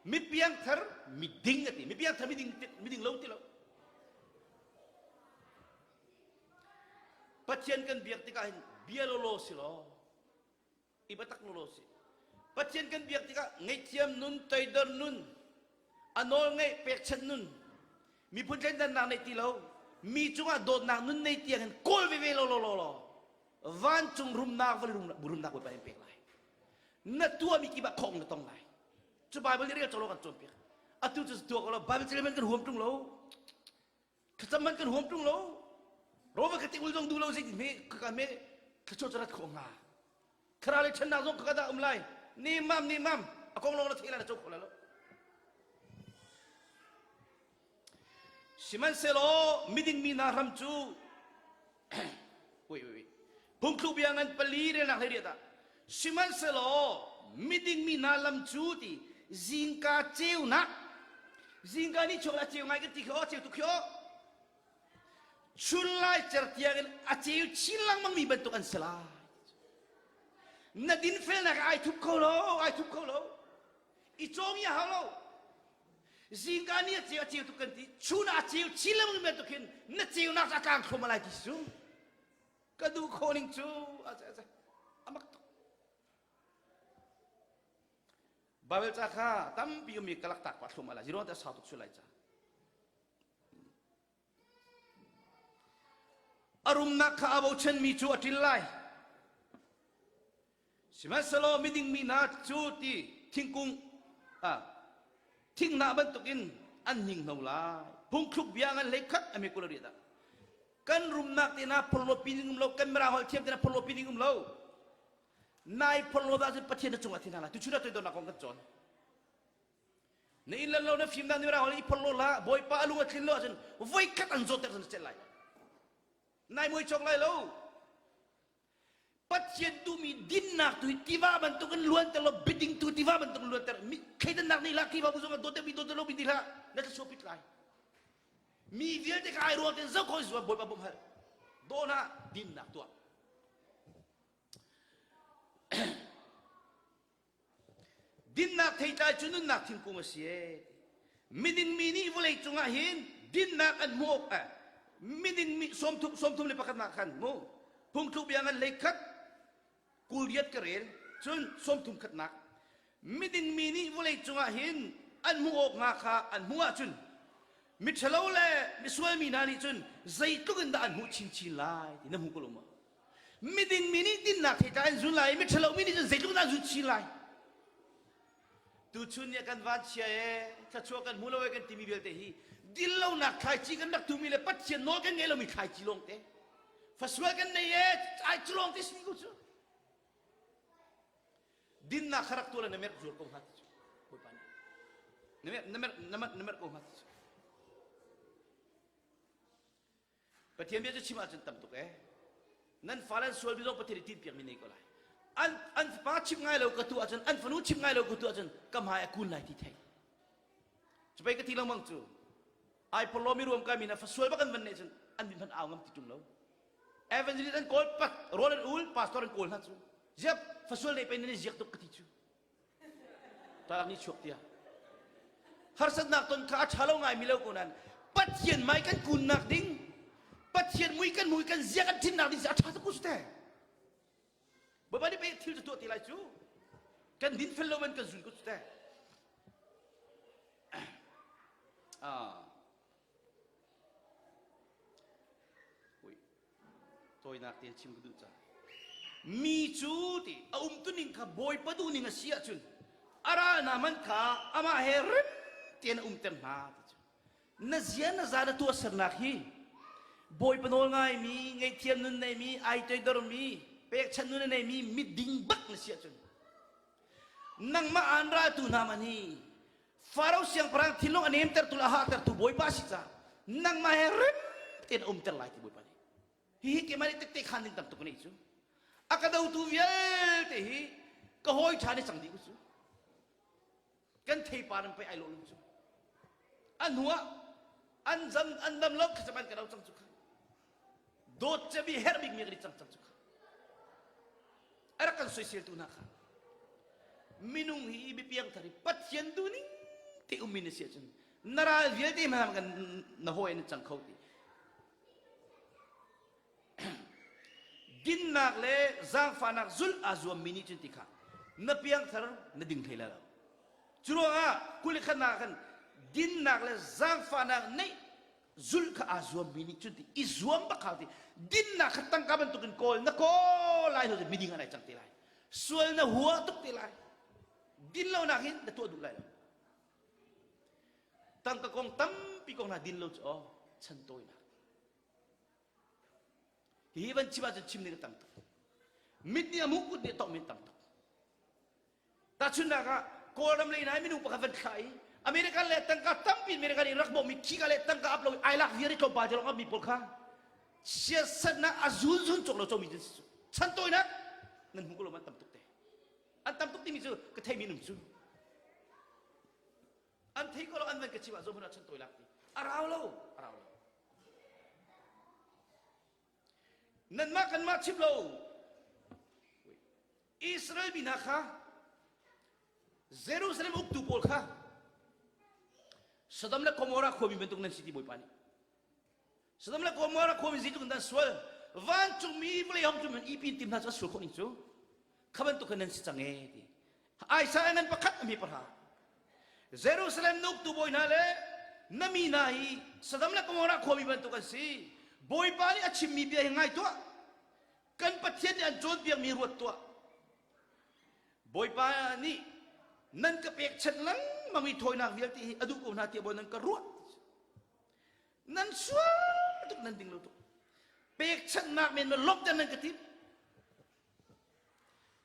Mi piangthar, mi ding a ti. Mi piangthar, mi ding, mi ding lo ti lo. Pathian kan biak tikah hin bia lawlaw si law i biatak lawlaw si. Pathian kan biak tikah ngaihthiam nun, toidor nun, a nawl ngeih pekchanh nun, miphun thleidannak neih ti lo, mi cungah dawtnak nun nei tiang in kawl veve law law law law vancung rumnak vawlei rumnak Bawipa in pek lai. Na tuahmi kip ah khong na tong lai. Cu Bible nih rel cawk lo kan cawnpiak. Atu cu tuah ko lo Bible cel kan huam ṭung lo. Thlacam man kan huam ṭung lo. Rova ka ti ul zong duh lo zeitin hme ka me thluachuah cu rat khawh hnga. Thlarau le ṭhennak zong ka dah um lai. Nemam nemam a kong lawng na thei lai na co khawh lai lo. Sihmanhsehlaw miding mi hna hram cu wait wait wait phungthluk bia ngan pali relnak hlei riat ah sihmanhsehlaw miding mi hna lam cu ti zingka ceunak zingka ni chuak a ceu ngai kan ti khi aw ceu tuk khi aw chun lai cer tiang in a ceu chin lengmang mi bantuk an si lai na dinfelnak ai thup kho lo ai thup kho lo i cawng i a hau lo zingka ni a ceu a ceu tuk kan ti chun ah a ceu chin lengmang bantuk hin na ceunak a tlang thluahmah lai ti cu ka duh khawh ning cu a a mak tuk Bible ca kha tampi um i ka lak tak pa thluahmah lai zero te sau tuk su lai ca A rumnak kha aa bochanmi cu a ṭil lai. Sihmanhsehlaw miding mi hna cu ti thingkung ah thinghnah bantukin an hninghno lai. Phungthluk bia ngan hlei khat a mi kul a riat ah kan rumnak te hna phorhlawpi ding um lo, kan mirang holh thiam te hna phorhlawpi ding um lo. Nai phorhlawt ahcun Pathian na cungah thin hna lai. Tuchun ah toidornak kong kan cawn. Na inn le lo na fimnak nih ra i phorh lo hlah Bawipa a lung a tlin lo ahcun voikhat an zawtter cun na celh lai. Nai muai chawk lai lo. Pathian duhmi dinnak tu hi tiva bantuk in luanter law biading tu tiva bantuk in luanter. Thleidannak nih hlah Khrihfabu zong ah dawt deuhmi dawt lo mi ti hlah na thluachuah pit lai. Mi vialte kha ai ruang tein zoh kho zuam Bawipa bawmh hal. Daw hna dinnak tuah. Dinnak theitlai cu nunnak thingkung a si ee. Miding mi nih vawlei cungah hin dinnak an hmuh awk eh, miding mi sawmthum sawmthum le pakhatnak khan mu phungthluk bia ngan hlei khat 28 ka rel cun 30 khatnak miding mi nih vawlei cungah hin an hmuh awk hnga kha an hmuh ahcun miṭhalo le misual mi hna nih cun zeitluk in dah an hmuh chinchin lai ti na hmu ko lo maw miding mi nih dinnak theitlai an zun lai i miṭhalo mi nih cun zeitluk dah an zun chin lai tuchun nih kan van chia e thluachuah kan hmu lo e kan timi vialte hi dinlonak thlaici kan rak tumi le Pathian nawl kan ngei lomi thlaici lawngte fasual kan nei e ai cu lawngte si ko cu dinnak kha rak tuah le na merh zuar ko hnga ti cu Bawipa nih na merh na merh na merh na merh ko hnga ti cu Pathian bia cu chim ahcun tam tuk ee. Nan fale an sual mi zong Pathian nih tinhpiak mi nei ko lai. An an fapa chim ngai lo ka tu ahcun an fanu chim ngai lo ka tu ahcun ka hmai a kun lai ti thei. Cupai ka ti lengmang cu ai phorlo mi ruam kai mi na fa sual bak an van ne cun an min hman au ngam ti ṭung lo. Evangelist an kawl pat rawl an ul pastor an kawl hna cu. Ziap fa sual nei pe nan i ziak tuk ka ti cu. Talak nih chuak tiah. Harsatnak ton kha a ṭha lo ngaimi lo ko nain Pathian mai kan kunnak ding, Pathian mui kan mui kan zia kan ṭhinnak ding a ṭha tuk ku te. Bawipa nih pei thil cu tuah ti lai cu. Kan din fel lo man kan zun ko cu te. Ah. Tawinak tein chim ka duh ca. Mi cu ti a umtuning kha Bawipa duhning a si ahcun a ral hna hmanh kha amah he rem tein a umter hna ti cu. Na zia na za na tuahsernak hi Bawipa nawl ngaimi, ngaihthiam nun neimi, ai toidormi, pekchanh nun a neimi miding bak na si ahcun nangmah aan raltu hna man hi Faro siangpahrang thinlung a nemtertu le a hahtertu Bawipa a si caah nangmah he rem tein a umter lai ti Bawipa nih. Hihi keimah nih tette khan ding tam tuk nih cu. A ka dotu vialte hi ka hawi ṭha nih cang dih cu. Kan theipar in pei ai lawh lo cu. A hnuah an zam an dam lo kha an ka do cang cu kha. Dawt cemi herh bikmi kan i cang cang cu kha. A rak kan soiseltu hna kha minung hi bipiangthar hi Pathian duhning te ummi na si ahcun na ral vialte hmanh kan na hawi an cang kho ti dinnak le zaangfahnak zulh aa zuammi nih cun ti kha na piangthar na ding hlei lai lo cu ruangah kulikhatnak ah khan dinnak le zaangfahnak neih zulh kha aa zuammi nih cun ti i zuam bak hau ti dinnak kha tangka bantukin kawl na kawl lai hnu miding ah nai cang te lai sual na hua tuk te lai din lonak hin na tuah duh lai lo tangka kong tampi kong hna din lo cu aw chan tawinak hi van chim ahcun chim ding a tam tuk mit nih a hmuh kut nih a tongh mi tam tuk Tahchunhnak ah Kawlram lei nai minung pakhat van thlah i American le tangka tampi American in rak bawmmi khika le tangka ap lo ai lak viar i tlawmpal te lawng mi pawl kha siasatnak a zunzun cawk lo comi cu chan tawinak nan hmu ko lo man tam tuk te an tam tuk timi cu ka theimi num cu an thei ko lo an van ka chim ah zohhmanh ah chan tawi lak ti a rau lo a rau lo nanmah kanmah chim lo Israel mi hna kha Jerusalem uktu pawl kha Sodom le Gomorrah khuami bantuk nan si ti Bawipa nih Sodom le Gomorrah khuami zeitluk in dah sual vancungmi vawlei hong cu man ipin tim hna cu a sual khawh ning cu kha bantuk khan nan si cang e ti Isaiah ngan pakhat a mi pahra Jerusalem na uktu bawi hna le na mi hna hi Sodom le Gomorrah khuami bantuk an si Bawipa nih a chimmi bia hi ngai tuah Kan Pathian nih an cawnpiakmi ruat tuah. Bawipa nih nan ka pekchanh lengmang i thawinak vialte hi a duh ko hna tiah bawi nan ka ruah. Nan sual tuk nan ding lo tuk. Pekchanhnak men ma lawmhter nan ka tim.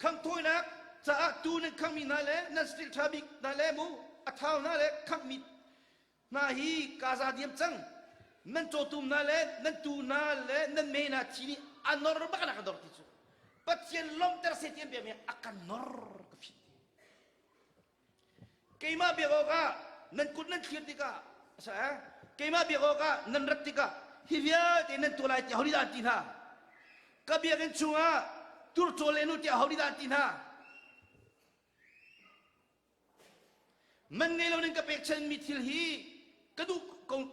Khang thawinak caah tu nan khangmi hna le nan stil ṭha bik hna le mu a thau hna le khanghmi hna hi kaa za diam cang nan cawtum hna le nan tuu hna le nan me hna thi nih a nor bak nak a dor ti cu. Pathian lawmhter seh ti an biakmi a kan nor ka phit. Keimah biak awkah nan kut nan thlir tikah sa eh keimah biak awkah nan rat tikah hi vialte nan tuah lai tiah ho dah an ti hna? Ka biakinn chungah turcawl len u tiah ho dah an ti hna? Man ngei lo nan ka pekchanmi thil hi ka duh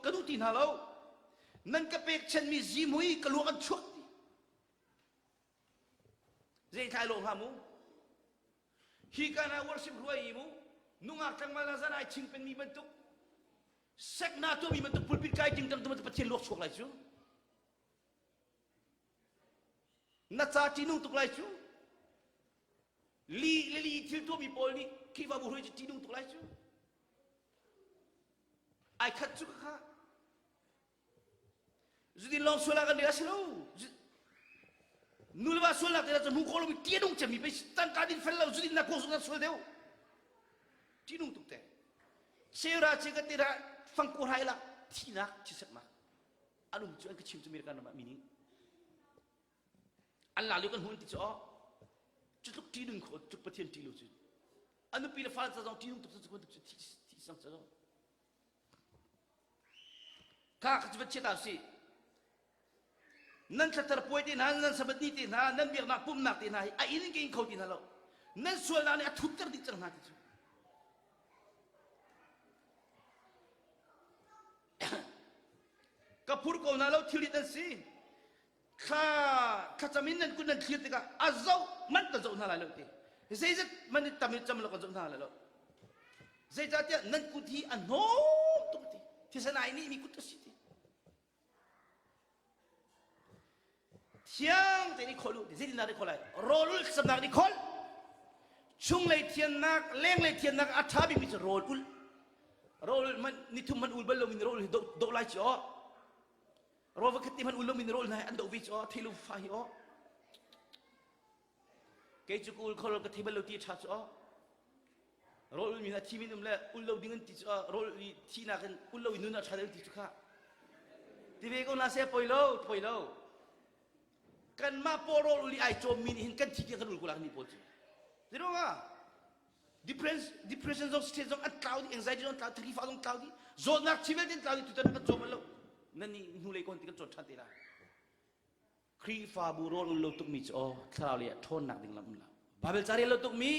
ka duh ti hna lo. Nan ka pekchanmi zihmui ka luak an chuak ti. Zei thlai lo hnga mu? Hi ka na worship ruai i mu nungak tlangval na zan ai ching penmi bantuk sek na tuahmi bantuk pulpit kai ting tang tu Pathian luak chuak lai cu. Na ca ṭihnung tuk lai cu. Li le li thil tuahmi pawl nih Khrihfabu hruai cu ṭihnung tuk lai cu. Ai khat cu kha. Zudin lawng sual ah kan rel a si lo. Nu le va sualnak te cu hmu khawh lomi ṭihnung cemmi pei tangka din fel lo zudin na kuak zong sual deuh. Ṭihnung tuk te. Sera che ka te ra fangku hrai la thihnak chisetnak. An um cu an ka chim cu American ram ah mi nih an la lio kan hmuh an ti cu aw cu tluk ṭihnung kho tluk Pathian ṭih lo cu a nupi le fale ca zong ṭihnung tuk cu bantuk cu thi thi sang ca zong kha kha cu van chia ta usih nan thlathar puai te hna nan sabbath ni te hna nan biaknak pumhnak te hna hi a inn in ka in kho ti hna lo nan sualnak nih a thutter dih cang hna ti cu Ka phur ko hna lo thilrit an si. Thla thlacam in nan kut nan thlir tikah a zoh man kan zoh hna lai lo ti. Zeizat man in tam in cam lo kan zoh hna lai lo. Zeicahtiah nan kut hi a hnawm tuk ti. Thisen ai nih mi kut a si ti. Thiang tein i kholh u zeitindah i kholh lai rawl ulh thlacamnak in i kholh chunglei thiannak lenglei thiannak a ṭha bikmi cu rawl ulh rawl ulh hmanh nithum hmanh ul bal lomi rawl hi doh doh lai ci aw rawl vakhat te hmanh ul lomi rawl hna hi an doh ve ci aw thei lo fa hi aw Kei cu ka ul kho lo ka thei bal lo ti a ṭha cu aw. Rawl ulmi hna thi min um le ul lo ding an ti cu aw rawl i thihnak in ul lo i nun a ṭha deuh ti cu kha. Ti ve ko hna seh poi lo poi lo. Kanmah pawl rawl ul i ai cawmmi nih hin kan thi tiang kan ul ko lai mi pawl cu. Ti ruangah depression depression zong stress zong an tlau dih anxiety zong an tlau thakifah zong tlau dih zawtnak thi vialte an tlau dih tutan kan cawm bal lo nan nih hnulei ko ti kan cawn ṭhan te lai. Khrihfabu rawl ul lo tukmi cu aw thlarau lei ah ṭhawnnak ding lam um lo. Baibal ca rel lo tukmi,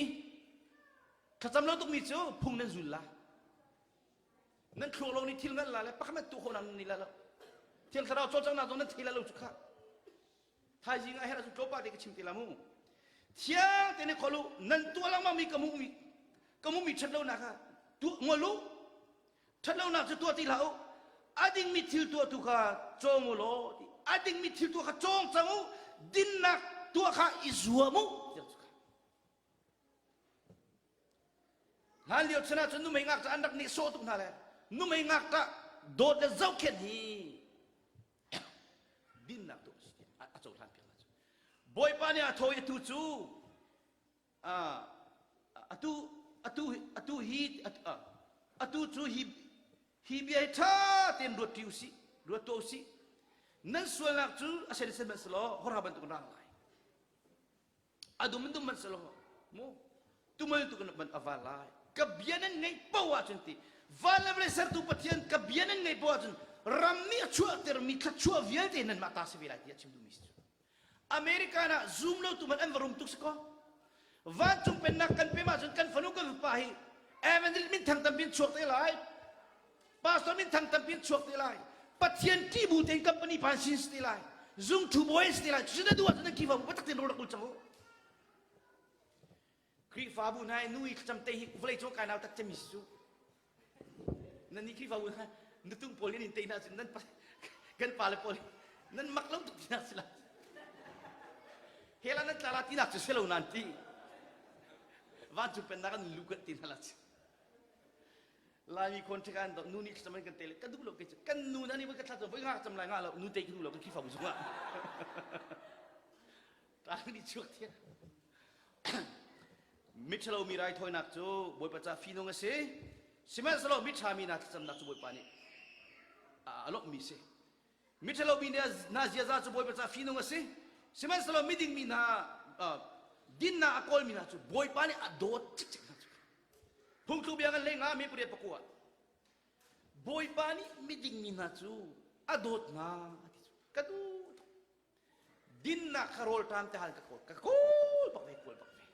thlacam lo tukmi cu phung nan zul la. Nan thluak lo nih thil ngalh la le pakhat nan tuah khawh nan ni la lo. Thiang thlarau cawlcanghnak zong nan thei la lo cu khah. Thaizing ah herh ahcun tlawmpal te ka chim te la mu. Thiang te nih khol u, nan tuah lengmang mi ka hmuh mi ka hmuh mi ṭhat lonak kha tuah ngol u. Ṭhatlonak cu tuah ti hlah u. A dingmi thil tuahtu kha cawng u law a dingmi thil tuah kha cawng cang u. Dinnak tuah kha i zuam u. Hlan lio chan ahcun nuhmei ngakṭah an rak nehsawh tuk hna le nuhmei ngakṭah dawt le zohkhenh hi dinnak tuah a si tiah a cohlan piak hna cu. Bawipa nih a thaw i atu cu atu atu atu hi atu cu hi hi bia hi ṭha tein ruat ṭi usih ruat tuah usih nan sualnak cu a sen sen hmanhsehlaw horha bantuk in rang lai a dum in dum hmanhsehlaw mu tumal tu kan ban a val lai ka bia nan ngaih poah ahcun ti van le vawlei sertu Pathian ka bia nan ngaih poah ahcun ram nih a chuahtermi thluachuah vialte nanmah ta si ve lai tiah chim duhmi si cu American ah zum lo tu man an va rum tuk si kaw vancung pennak kan pem ahcun kan fanu kan fapa hi evangelist min thang tampi in chuak te lai pastor min thang tampi in chuak te lai pathian ṭih bu tein company phan sin si te lai zung thu bawi si te lai cucu na duh ahcun nan Khrihfabu patak tein rak ul cang u Khrihfabu hna i nu i thlacam te hi vawlei cung kai nau tak cemi si cu Nan nih Khrihfabu hna nutung pawl in in te hna cun nan kan pale pawl nan mak lo tuk tinak si la. Hela nan tla la tinak cu si lo nan ti. Vancung pennak an lu kan ti hna la ci. Laimi khon ṭhika an nu nih thlacam an kan te le ka duh lo ke kan nu na nih voi ka thla voi nga cam lai nga lo nu te ka duh lo kan Khrihfabu zungah. Tlang nih chuak thiam. Miṭhalo mi raithawinak cu Bawipa ca fihnung a si. Sihmanhsehlaw miṭha mi hna thlacamnak cu Bawipa nih a lawmhmi a si. Miṭhalo mi hna ziaza cu Bawipa ca fihnung a si. Sihmanhsehlaw miding mi hna dinnak a kawlmi hna cu Bawipa nih a dawt cikcek hna cu. Phungthluk bia kan lei nga mi pariat pakua. Bawipa nih miding mi hna cu a dawt hna a ti cu. Ka duh tuk. Dinnak kha rawl ṭam te hal ka kawl. Ka kawl bak ve, kawl bak ve.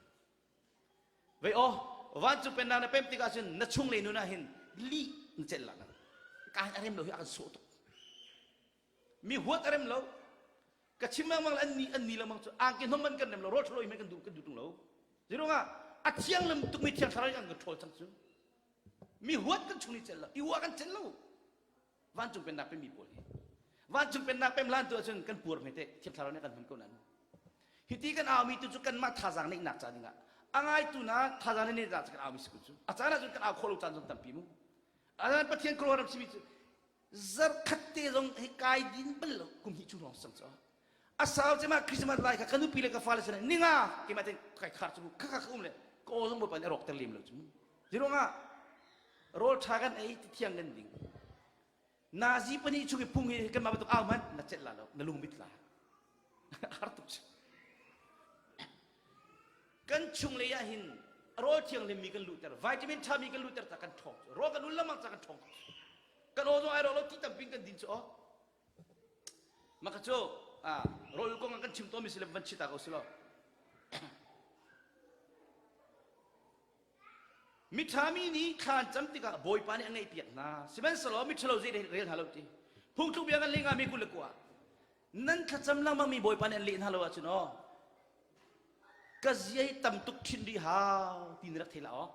Vei aw, vancung pennak na pem tikah cun na chunglei nun ah hin lih na celh la. Ka hin a rem lo hi a kan sawh tuk. Mi huat a rem lo. Ka chim lengmang le an ni an ni lengmang cu angki hnawm man kan rem lo, rawl ṭhalo hi kan duh kan duh ṭung lo. Zeiruangah a thianglim tukmi thiang thlarau nih an kan ṭhawl cang cu. Mi huat kan chung ni celh lo, i uah kan celh lo. Vancung pennak pemmi pawl hi. Vancung pennak pem hlan tu ahcun kan puar hme te thiang thlarau nih kan hman ko nan. Hiti kan aumi tu cu kanmah thazaang neihnak ca dingah a ngaitu na thazaang na neih ca kan aumi si kun cu. A caan ahcun kan au khawh lo caan zong tampi mu. A caan Pathian khuaruahram simi cu zarkhat te zong hi kai din bal lo kum hnih chung lawng sang cu a sau cema Christmas lai kha ka nupi le ka fale sinah ninga keimah ten kai khar cu kha kha ka um le ka aw zong bawipa nih a rawk ter lem lo cu ziruangah rawl ṭha kan ei ti thiang kan ding nazi pahnih chung i phung hi kanmah bantuk au hmanh na celh la lo na lung mit la har tuk kan chung lei ah hin rawl thianghlim mi kan luhter vitamin ṭha mi kan luhter ta kan ṭhawng cu rawl kan ul lengmang ca kan ṭhawng kan aw zong ai rawk lo ti tampin kan din cu aw maka cu rawl kong ah kan chim tawn mi si le van chita ko si lo Miṭhami nih thla an cam tikah Bawipa nih a ngaihpiak hna. Sihmanhsehlaw miṭhalo zei rel hna lo ti. Phungthluk bia kan leh ngami 21 nan thlacam lengmangmi Bawipa nih an leh hna lo ahcun aw ka zia hi tam tuk ṭhin rih hau ti na rak thei la aw.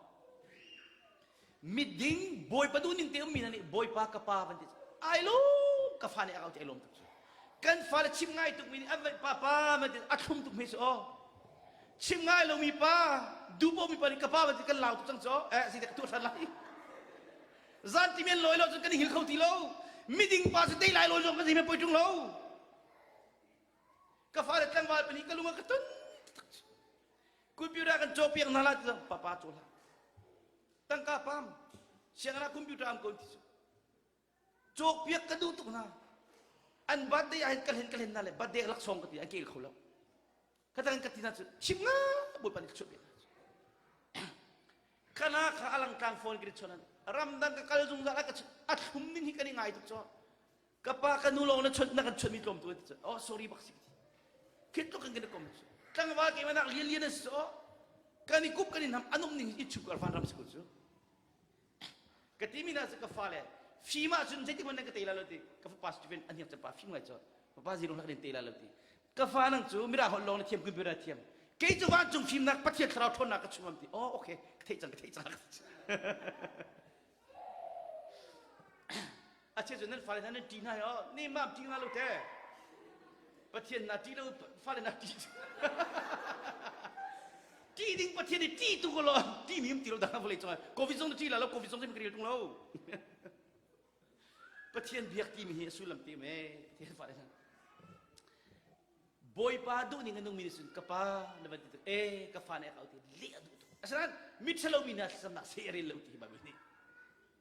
Miding Bawipa duhning te ummi hna nih Bawipa ka pa van ti ai lawm ka fa nih a kau ti ai lawm tuk cu. Kan fale chim ngai tukmi nih an van papa van ti a thlum tuk hme cu aw. Chim ngai lomi pa, duhpomi pa nih ka pa van ti kan lau tuk cang cu eh si ka tuah ṭhan lai. Zan ti men lawi lo cun kan i hngil kho ti lo. Miding pa cu tei lai lawi zong kan zei poi ṭung lo. Ka fale tlangval pa nih ka lung a ka tun tak cu. Computer kan cawpiak hna la ti papa caw hlah. Tangka pam sianginn ah computer am ko ti cu. Cawkpiak ka duh tuk hna. An birthday ah hin ka hlen ka hlen hna le birthday laksawng ka ti an kel kho lo. Ka tang ka ti hna cu chim nga Bawipa nih ka chuah piak hna cu. Kana kha alang tlang phone ka chon ramdang ka kal zungzal a ka a thlum ning hi kan i ngai tuk cho. Ka pa ka nu lawng na chon na kan chon mi tlawm tu ti oh sorry bak si ti. Khit tluk kan kan kom cu. Tlangval ke manak lian lian an si oh. Kan i kup kan i nam anum ning hi chuk ar van ram si ko cu. Ka timi na cu ka fale fim ahcun zeitik hmanh nan ka tei lai lo ti ka fapa Stephen a hniak pa fim ngai cu papa zirong hlak in tei lai lo ti ka fa nang cu mirang holh lawng na thiam computer thiam kei cu vancung fimnak Pathian thlarau ṭhawnnak ka chungam ti oh okay ka theih cang ka theih cang a chia cu nan fale hna nan ṭih hna hi oh ni mam ṭih hna lo te Pathian na ṭih lo fale na ṭih ṭih ding Pathian i ṭih tu ko lo ṭih mi um ti lo dang vawlei cungah covid zong na ṭih la lo covid zong ka rel tung lo Pathian biak ti mi hi a sullam te me Pathian fale hna Bawipa duh ning a nungmi nih cun ka pa na van ti tuk e ka fa nih a ka ti leh a duh tuk asinain miṭhalo mi hna thlacamnak seh a rel lo ti hi Bible nih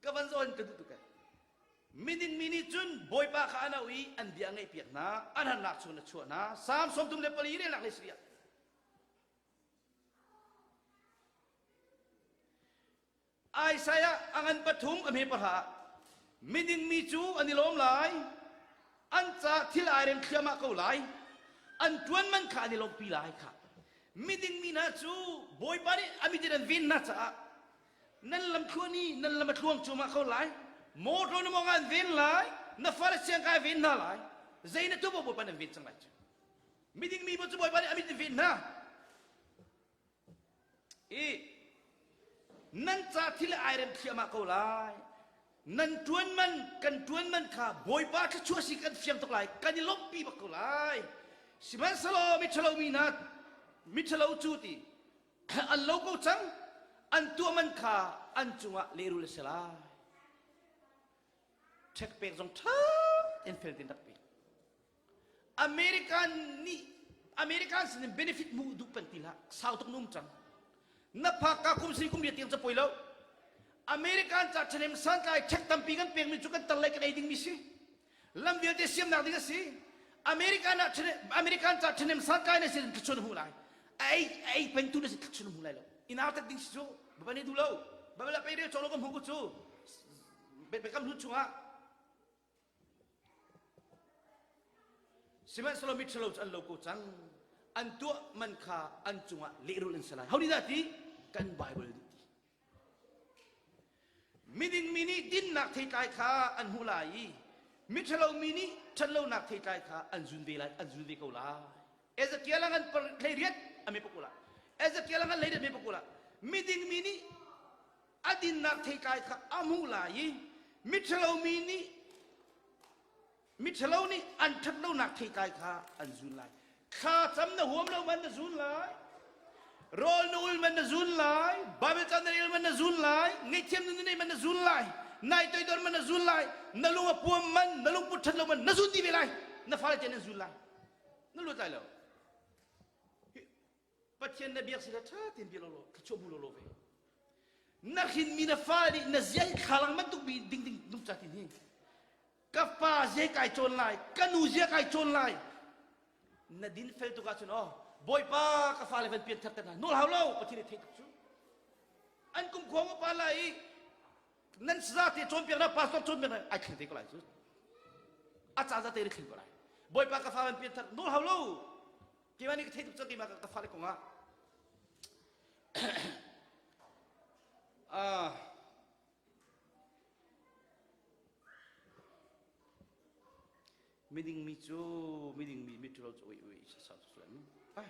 ka van zawn ka duh tuk e Miding mi nih cun Bawipa kha an auh i an bia a ngaihpiak hna an harnak chung a chuah hna Salm 34 relnak le sarih ah Isaiah a ngan pathum a hme pahra ah miding mi cu an i lawm lai an ca thil ai rem thliahmah ko lai an ṭuan man kha an i lawmhpi lai kha miding mi hna cu Bawipa nih a mit in an ven hna caah nan lam thluan i nan lam a tluang cuahmah ko lai motor na mawng ah an ven lai na fale siangkai ven hna lai zei na tuah Bawipa nih an ven cang lai cu miding mi cu Bawipa nih a mit in ven hna i nan ca thil ai rem thliahmah ko lai nan ṭuan man kan ṭuan man kha Bawipa thluachuah si kan fiang tuk lai kan i lawmhpi bak ko lai sihmanhsehlaw miṭhalo mi hna miṭhalo cu ti an lo ko cang an tuah man kha an cungah lehrul a si lai ṭhek pek zong ṭha tein fel tein rak pe American nih American sin in benefit hmuh duh peng ti hlah sau tuk num cang na phak ka kum si kum riat tiang ca poi lo American ca ṭhahnem santlai ṭhek tampi kan pekmi cu kan tar lai kan ei dingmi si lam vialte siamnak ding a si American ah American ca ṭhahnem santlai na sin thluachuah na hmuh lai. A ei a ei pengtu na si thluachuah na hmu lai lo. I nautat ding si cu Baibal nih duh lo. Baibal ah pei rel cawk lo ka hmu ko cu. Biakam hlun chungah Sihmanhsehlaw miṭhalo cu an lo ko cang. An tuah man kha an cungah lehrulh an si lai. Ho nih dah ti? Kan Baibal nih ti. Miding mi nih dinnak theitlai kha an hmuh lai i miṭhalo mi nih ṭhatlonak theitlai kha an zun ve lai, an zun ve ko lai. Ezekiel a ngan 18 a me pakul ah Ezekiel a ngan 18 me pakul ah miding mi nih a dinnak theitlai kha a hmuh lai i miṭhalo mi nih Miṭhalo nih an ṭhatlonak theitlai kha an zun lai. Thlacam na huam lo man na zun lai. Rawl na ul man na zun lai. Bible ca na rel man na zun lai. Ngaihthiam na nei man na zun lai. Nai toidor man na zun lai. Na lung a puam man, na lungput ṭhat lo man na zun dih ve lai. Na fale te nan zun lai. Na luat lai lo. Pathian na biak sila ṭha tein bia law thluachuah bu law ve. Na hrinmi na fa nih na zia hi thlalang bantuk bi ding ding nungca tin hi. Ka pa zia kai cawn lai, ka nu zia kai cawn lai. Na din fel tuk ahcun aw Bawipa ka fale van pian thar te hna nawl hau lo Pathian nih theih tuk cu. An kum khua pa lai i nan saza te cawnpiaknak pastor cawnpiaknak ai thleng te ko lai cu. A ca za te ri thleng ko lai. Bawipa ka fa van pian thar nawl hau lo Keimah nih ka theih tuk cang keimah ka fale kong ah. Ah. Miding mi cu miding mi miṭhalo cu ui ui sa sa cu mu. Ai.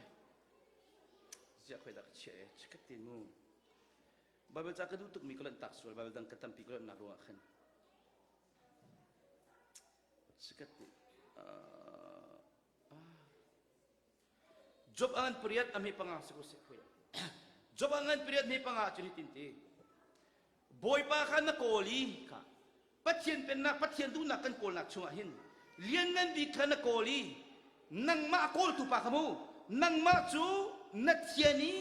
Ziah khoi dah ka chiah e chikat te mu. Bible ca ka duh tuk mi ka lanh tak sual Bible dang ka tampi ka lanh nak ruangah khan. Chikat te. Uh, Job a ngan pariat a hme panga si ko seh khui. Job a ngan pariat hme panga cun hitin ti. Bawipa kha na kawl i kha Pathian pennak Pathian duhnak kan kawlnak chungah hin lianngan bik kha na kawl i nangmah a kawltu pa kha mu nangmah cu na thian i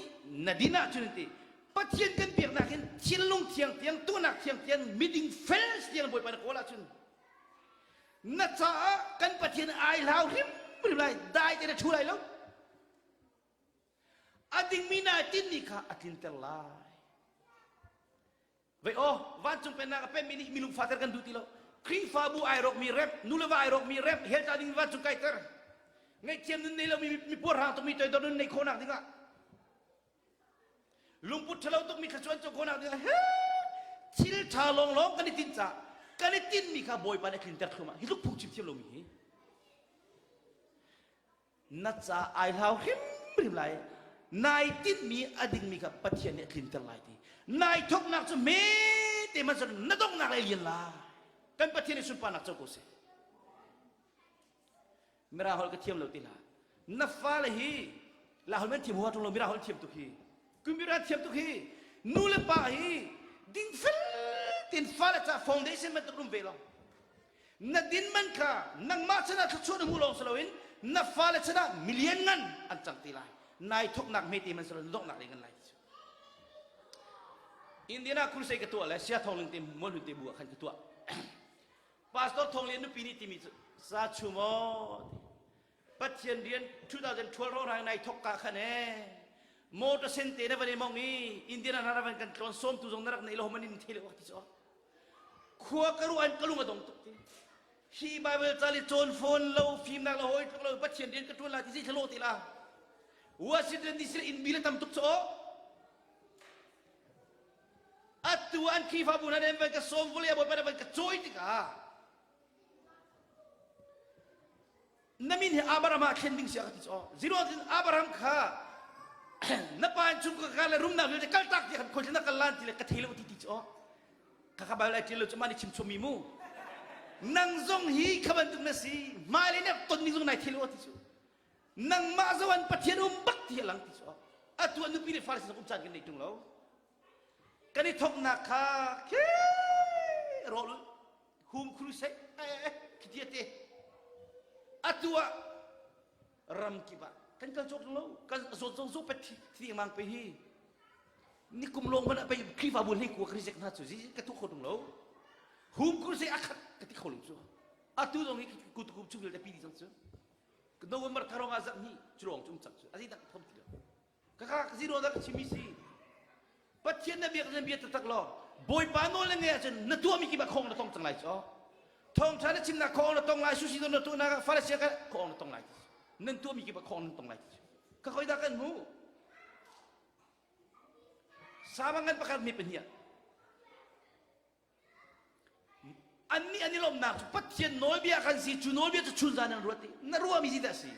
na din ahcun an ti Pathian kan biaknak hin thinlung thiang tiang tuahnak thiang tiang miding fel tiang Bawipa na kawl ahcun Na caah kan Pathian ai hlau hrimhrim lai, dai te na ṭhu lai lo. A dingmi na tinmi kha a tlinter lai. Vei aw, vancung pennak a pemmi nih minung fater kan duh ti lo. Khrihfabu ai rawkmi rep, nu le va ai rawkmi rep, hell ta ding vancung kaiter. Ngaihthiam nun nei lomi mi puarhrang tukmi toidor nun nei khawhnak dingah Lungput ṭhalo tukmi thluachuah an co khawhnak dingah he thil ṭha lawnglawng kan i tinh caah kan i tinhmi kha Bawipa nih a tlinter thluahmah. Hi tluk phungchim thiam lomi hi na ca ai hlau hrimhrim lai. Nai tinhmi a dingmi kha Pathian nih a tlinter lai ti. Nai thawknak cu hme te hmanh na donghnak lei lian lai. Kan Pathian nih sunparnak co ko seh. Mirang holh ka thiam lo ti hlah. Na fale hi la holh men thiam hua ṭung lo mirang holh thiam tuk hi. Computer thiam tuk hi. Nu le pa hi dingfel tin fale ca foundation bantuk rum ve lo. Na din man kha nangmah chan ah thluachuah na hmu lawng si loin na fale chan ah million ngan an cang te lai. Nai thoknak hmete man si lo na donghnak le ngan lai ti cu. Indiana crusade ka tuah le sia thong ling te mual te bu ah khan ka tuah. Pastor Thawng Lian nupi nih timi cu sa chum aw ti. Pathian rian 2012 rawhrang nai thok ka khan e motor sen te na van i mong i Indiana na van kan tlawn sawm tu zong na rak nei lo man in thei le ti cu khua ka ru an ka lung a dong tuk ti hi Bible ca li cawn phone lo fimnak lo hoi tluk lo Pathian rian ka tuan la ti zei thalo ti la Washington DC in bi le tam tuk cu Atu an Khrihfabu hna nih van ka sawm vawlei ah Bawipa nih van ka cawi tikah na min hi Abraham ah thlen ding si a ka ti cu Zero in Abraham kha na pa in chung ka le rumnak vialte kaltak ti khan khoi na kal lan ti le ka thei lo ti ti cu ka ka Bible ai ṭial lo cu mah nih chim chommi mu nang zong hi kha bantuk na si hmailei nih ton ding zong nai thei lo ti cu nangmah zo an Pathian um bak ti a lang ti cu atu an nupi le fale sin um caan kan nei ṭung lo kan i thoknak kha khi rawl hum crusade eh khitia te atu ah ram kip ah kan kal cawk lo kan zawt zong zo pet thi mang pe hi nikum lawng hmanh ah pei Khrihfabu hlei kua ka reject hna cu zi ka tu kho tung lo hum crusade a khat ka ti kho lo cu atu zong hi kutukum chung vialte pi dih cang cu November tharong ah zarh hnih cu lawng cu um cang cu a zei dah ka thom ti lo. Kaka zero dah ka chimi si. Pathian na biak na bia taktak law Bawipa nawl na ngeih ahcun na tuahmi kip ah khong na tong cang lai cu. Thawngṭha na chimnak khong na tong lai, susi na tuahnak ah Farasi ka khong na tong lai. Nan tuahmi kip ah khong nan tong lai. Ka khoi dah kan hmu? Sama ngan pakhat mi pahnih Annih an i lawmhnak cu Pathian nawlbia kan si cu nawlbia cu chunzan an ruat i na ruahmi si dah si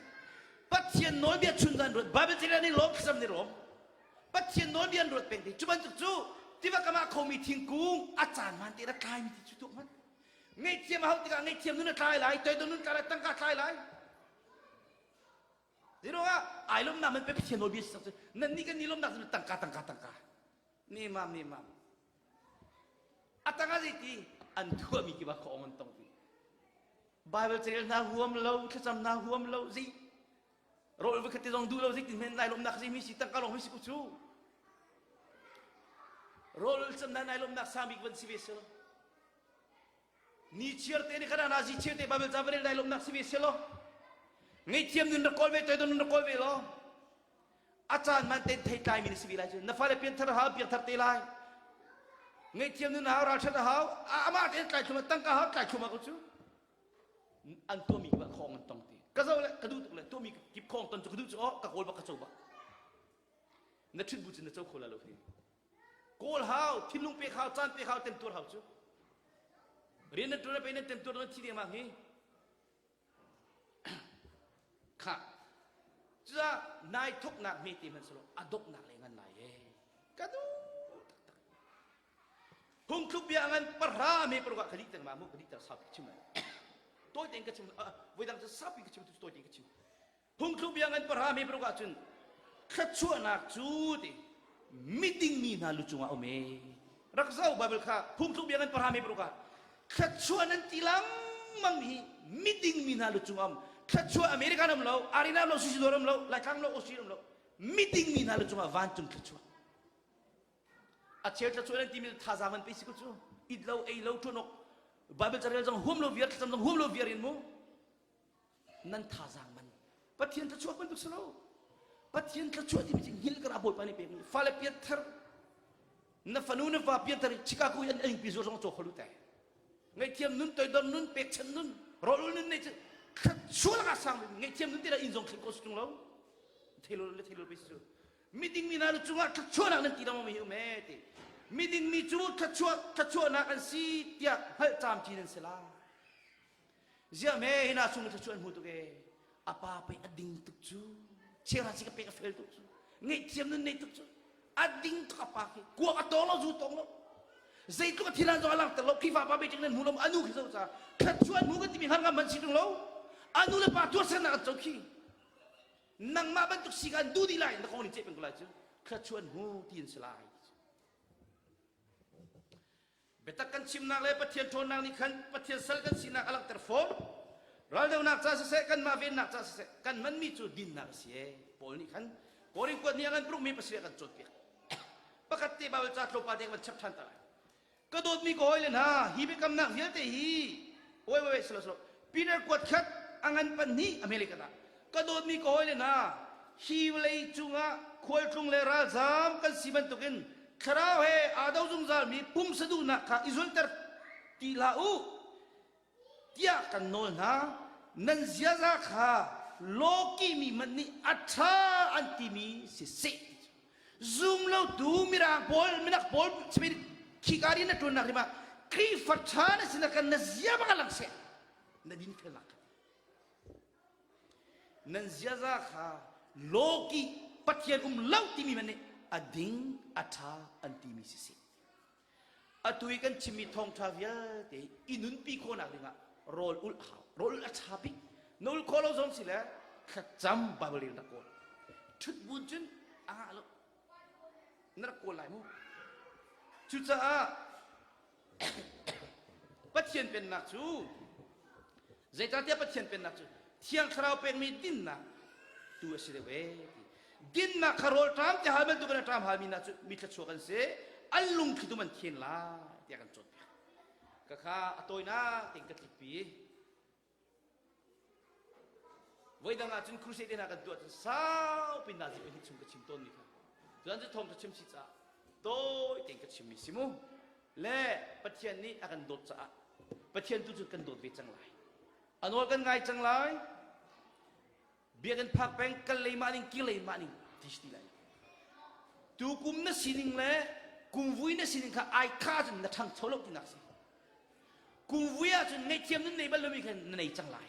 Pathian nawlbia chunzan ruat Bible thil an i lawm thlacam ni rawm Pathian nawlbia an ruat peng ti cu bantuk cu tiva kam ah khomi thingkung a caan man te na tlaimi ti cu tuak hmanh ngaihthiam a hauh tikah ngaihthiam nun a tlai lai toidor nun tlai lai tangka tlai lai Zeiruangah ai lawmnak man pe Pathian nawlbia si nan nih kan ni lawmnak cu tangka tangka tangka nemam nemam A tangah zeiti an thuahmi kip ah khuaawng an tong ti. Bible carel hna huam lo, thlacam hna huam lo, zei rawl voikhat te zong duh lo, zeitin hme nai lawmnak zei mi si tangka lawng mi si ku cu. Rawl cam na nai lawmnak sang bik van si ve selaw. Ni chiar te ni khan nazi chiar te Bible ca va rel nai lawmnak si ve selaw. Ngeihthiam nun rak kawl ve, toidor nun rak kawl ve law. A caan man tein theitlai mi na si ve lai cu. Na fale pianthar a hau, piangthar te lai. Ngaihthiam nun a hau, ralṭhat a hau. Amah tein tlai thlum tangka hau, tlai thlum ko cu. An tuahmi kip ah khong an tong ti. Ka zo le ka duh tuk le tuahmi kip khong ton cu ka duh cu oh ka kawl bak ka co bak. Na ṭhut bu cun na co kho la lo hi. Kawl hau, thinlung pek hau, caan pek hau, temtuar hau cu. Rian nan ṭuan pe nan temtuar nan thi dengmang hi. Khah. Cucaah nai thoknak hmete hmanh selaw a donghnak le ngan lai e. Ka duh taktak. Phungthluk bia ngan pahra me paruk ah ka dih teng ma mu ka dih ter saupi chim lai. Tawi tein ka chim voi dang cu saupi ka chim tu tawi tein ka chim. Phungthluk bia ngan pahra me paruk ah cun thluachuahnak cu ti miding mi hna lu cungah um e. Rak zoh Bible kha phungthluk bia ngan pahra me paruk ah thluachuah nan ti lengmang hi miding mi hna lu cungah um. Thluachuah American um lo, Arena um lo, Switzerland um lo, Laitlang um lo, Australia um lo. Miding mi hna lu cungah vancung thluachuah. A cheu thluachuah nan timi thazaang man pe si ko cu. It lo, ei lo, ṭuan awk Bible carel zong huam lo viar, thlacam zong huam lo viar in mu. Nan thazaang man Pathian thluachuah bantuk si lo. Pathian thluachuah timi cu hngilh kar ah Bawipa nih pekmi fale pianthar na fanu na fa pianthar Chicago i an pi zuar zong caw kho lu te. Ngaihthiam nun toidor nun pekchanh nun rawlul nun nei cu thluachuah lakah sang ngaihthiam nun te dah inn zong thlen ko si tung lo. Thei lo le thei lo pe si cu. Miding mi hna lu cungah thluachuahnak nan ti lo mi hi um e ti. Miding mi cu thluachuah thluachuahnak an si tiah hngalh camcin an si lai. Ziah me hi na chung thluachuah an hmu tuk e. A pa pei a ding tuk cu. Chiara si ka pek a fel tuk cu. Ngaihthiam nun nei tuk cu. A ding tuk a pa khi. Kuak a tawng lo, zu tawng lo. Zeitluk a thilan zong a langhter lo. Khrihfa pa meeting nan hmu lo anu khi zo ca. Thluachuah an hmu kan timi hngal ngam man si tung lo. Anu le pa tuarsernak an co khi. Nangmah bantuk si kan duh dih lai na kong ning ceih peng ko lai cu. Thluachuah an hmu ti an si lai. Biatak kan chimnak le Pathian ṭhawnnak nih khan Pathian sal kan sinak a langhter fawn. Raldohnak ca siseh, kanmah vennak ca siseh, kan hmanmi cu dinnak a si ee. Paul nih khan Korin kuat nih a ngan parukmi pasarih a kan cawnpiak. Pakhat te Baibal ca tlawmpal te kan van chap ṭhan ta lai. Ka dawtmi ka hawile hna, hi biakamnak vialte hi wait wait wait slow slow Peter kuat khat a ngan pahnih a hmelei kat ah ka dawtmi ka hawile hna hi vawlei cungah khualtlung le ralzaam kan si bantukin thlarau he aa do zungzalmi pumsa duhnak kha i zulter ti hlah u tiah kan nawl hna nan ziaza kha lawkihmi hmanh nih a ṭha an timi siseh zum lotu mirang pawl minak pawl khika ri na ṭuannak rim ah Khrihfa ṭha na sinak kan na zia bak lang seh na dinfelnak nan ziaza kha lawki Pathian um lo timi man nih a ding a ṭha an timi siseh atu i kan chimmi thawngṭha vialte i nunpi khawhnak dingah rawl ulh a hau rawl ulh a ṭha bik na ulh khawh lo zong si le thlacam Bible rel na kawl ṭhut bun cun a ngah lo na rak kawl lai mu cucaah Pathian pennak cu zeicahtiah Pathian pennak cu Thiang Thlarau pekmi dinnak tu a si deuh ee ti. Dinnak kha rawl ṭam te hal bantukin a ṭam halmi hna cu mi thluachuak an si, an lungthli tum an thian lai tiah kan cawnpiak. Ka kha a tawinak tein ka tlikpi. Voidang ah cun crusade te hna kan tuah cun saupi nazi pahnih chung ka chim tawnmi kha. Tuan cu thawng ka chim si caah tawi tein ka chimmi si mu. Le Pathian nih a kan dawt caah Pathian tu cu kan dawt ve cang lai. A nawl kan ngai cang lai. Biakinn phak peng kal lei mah ning kir lei mah ning ti si ti lai. Tu kum na sining le kum vui na sining kha ai kha cun na ṭhangcho lo tinak si. Kum vui ahcun ngaihthiam nun nei bal lomi khan na nei cang lai.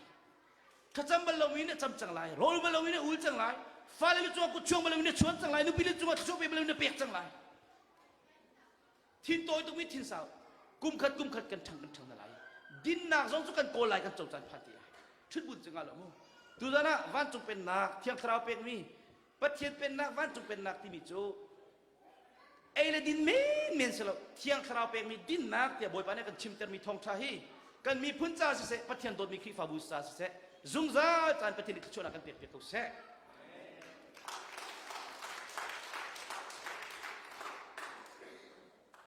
Thlacam bal lomi na cam cang lai. Rawl bal lomi na ul cang lai. Fale lu cungah kut chuang bal lomi na chuan cang lai. Nupi lu cungah thluachuah pe bal lomi na pek cang lai. Thin tawi tukmi thin sau. Kum khat kum khat kan ṭhang kan ṭhang na lai. Dinnak zong cu kan kawl lai kan co caan phan ti lai. Ṭhutbun cu ngah lo mu. Tuzan ah vancung pennak Thiang Thlarau pekmi Pathian pennak vancung pennak timi cu ei le din menmen si lo Thiang Thlarau pekmi dinnak tiah Bawipa nih a kan chimtermi thawngṭha hi kan miphun ca siseh Pathian dawtmi Khrihfabu ca siseh zungzal caan Pathian nih thluachuahnak kan pek piak ko seh.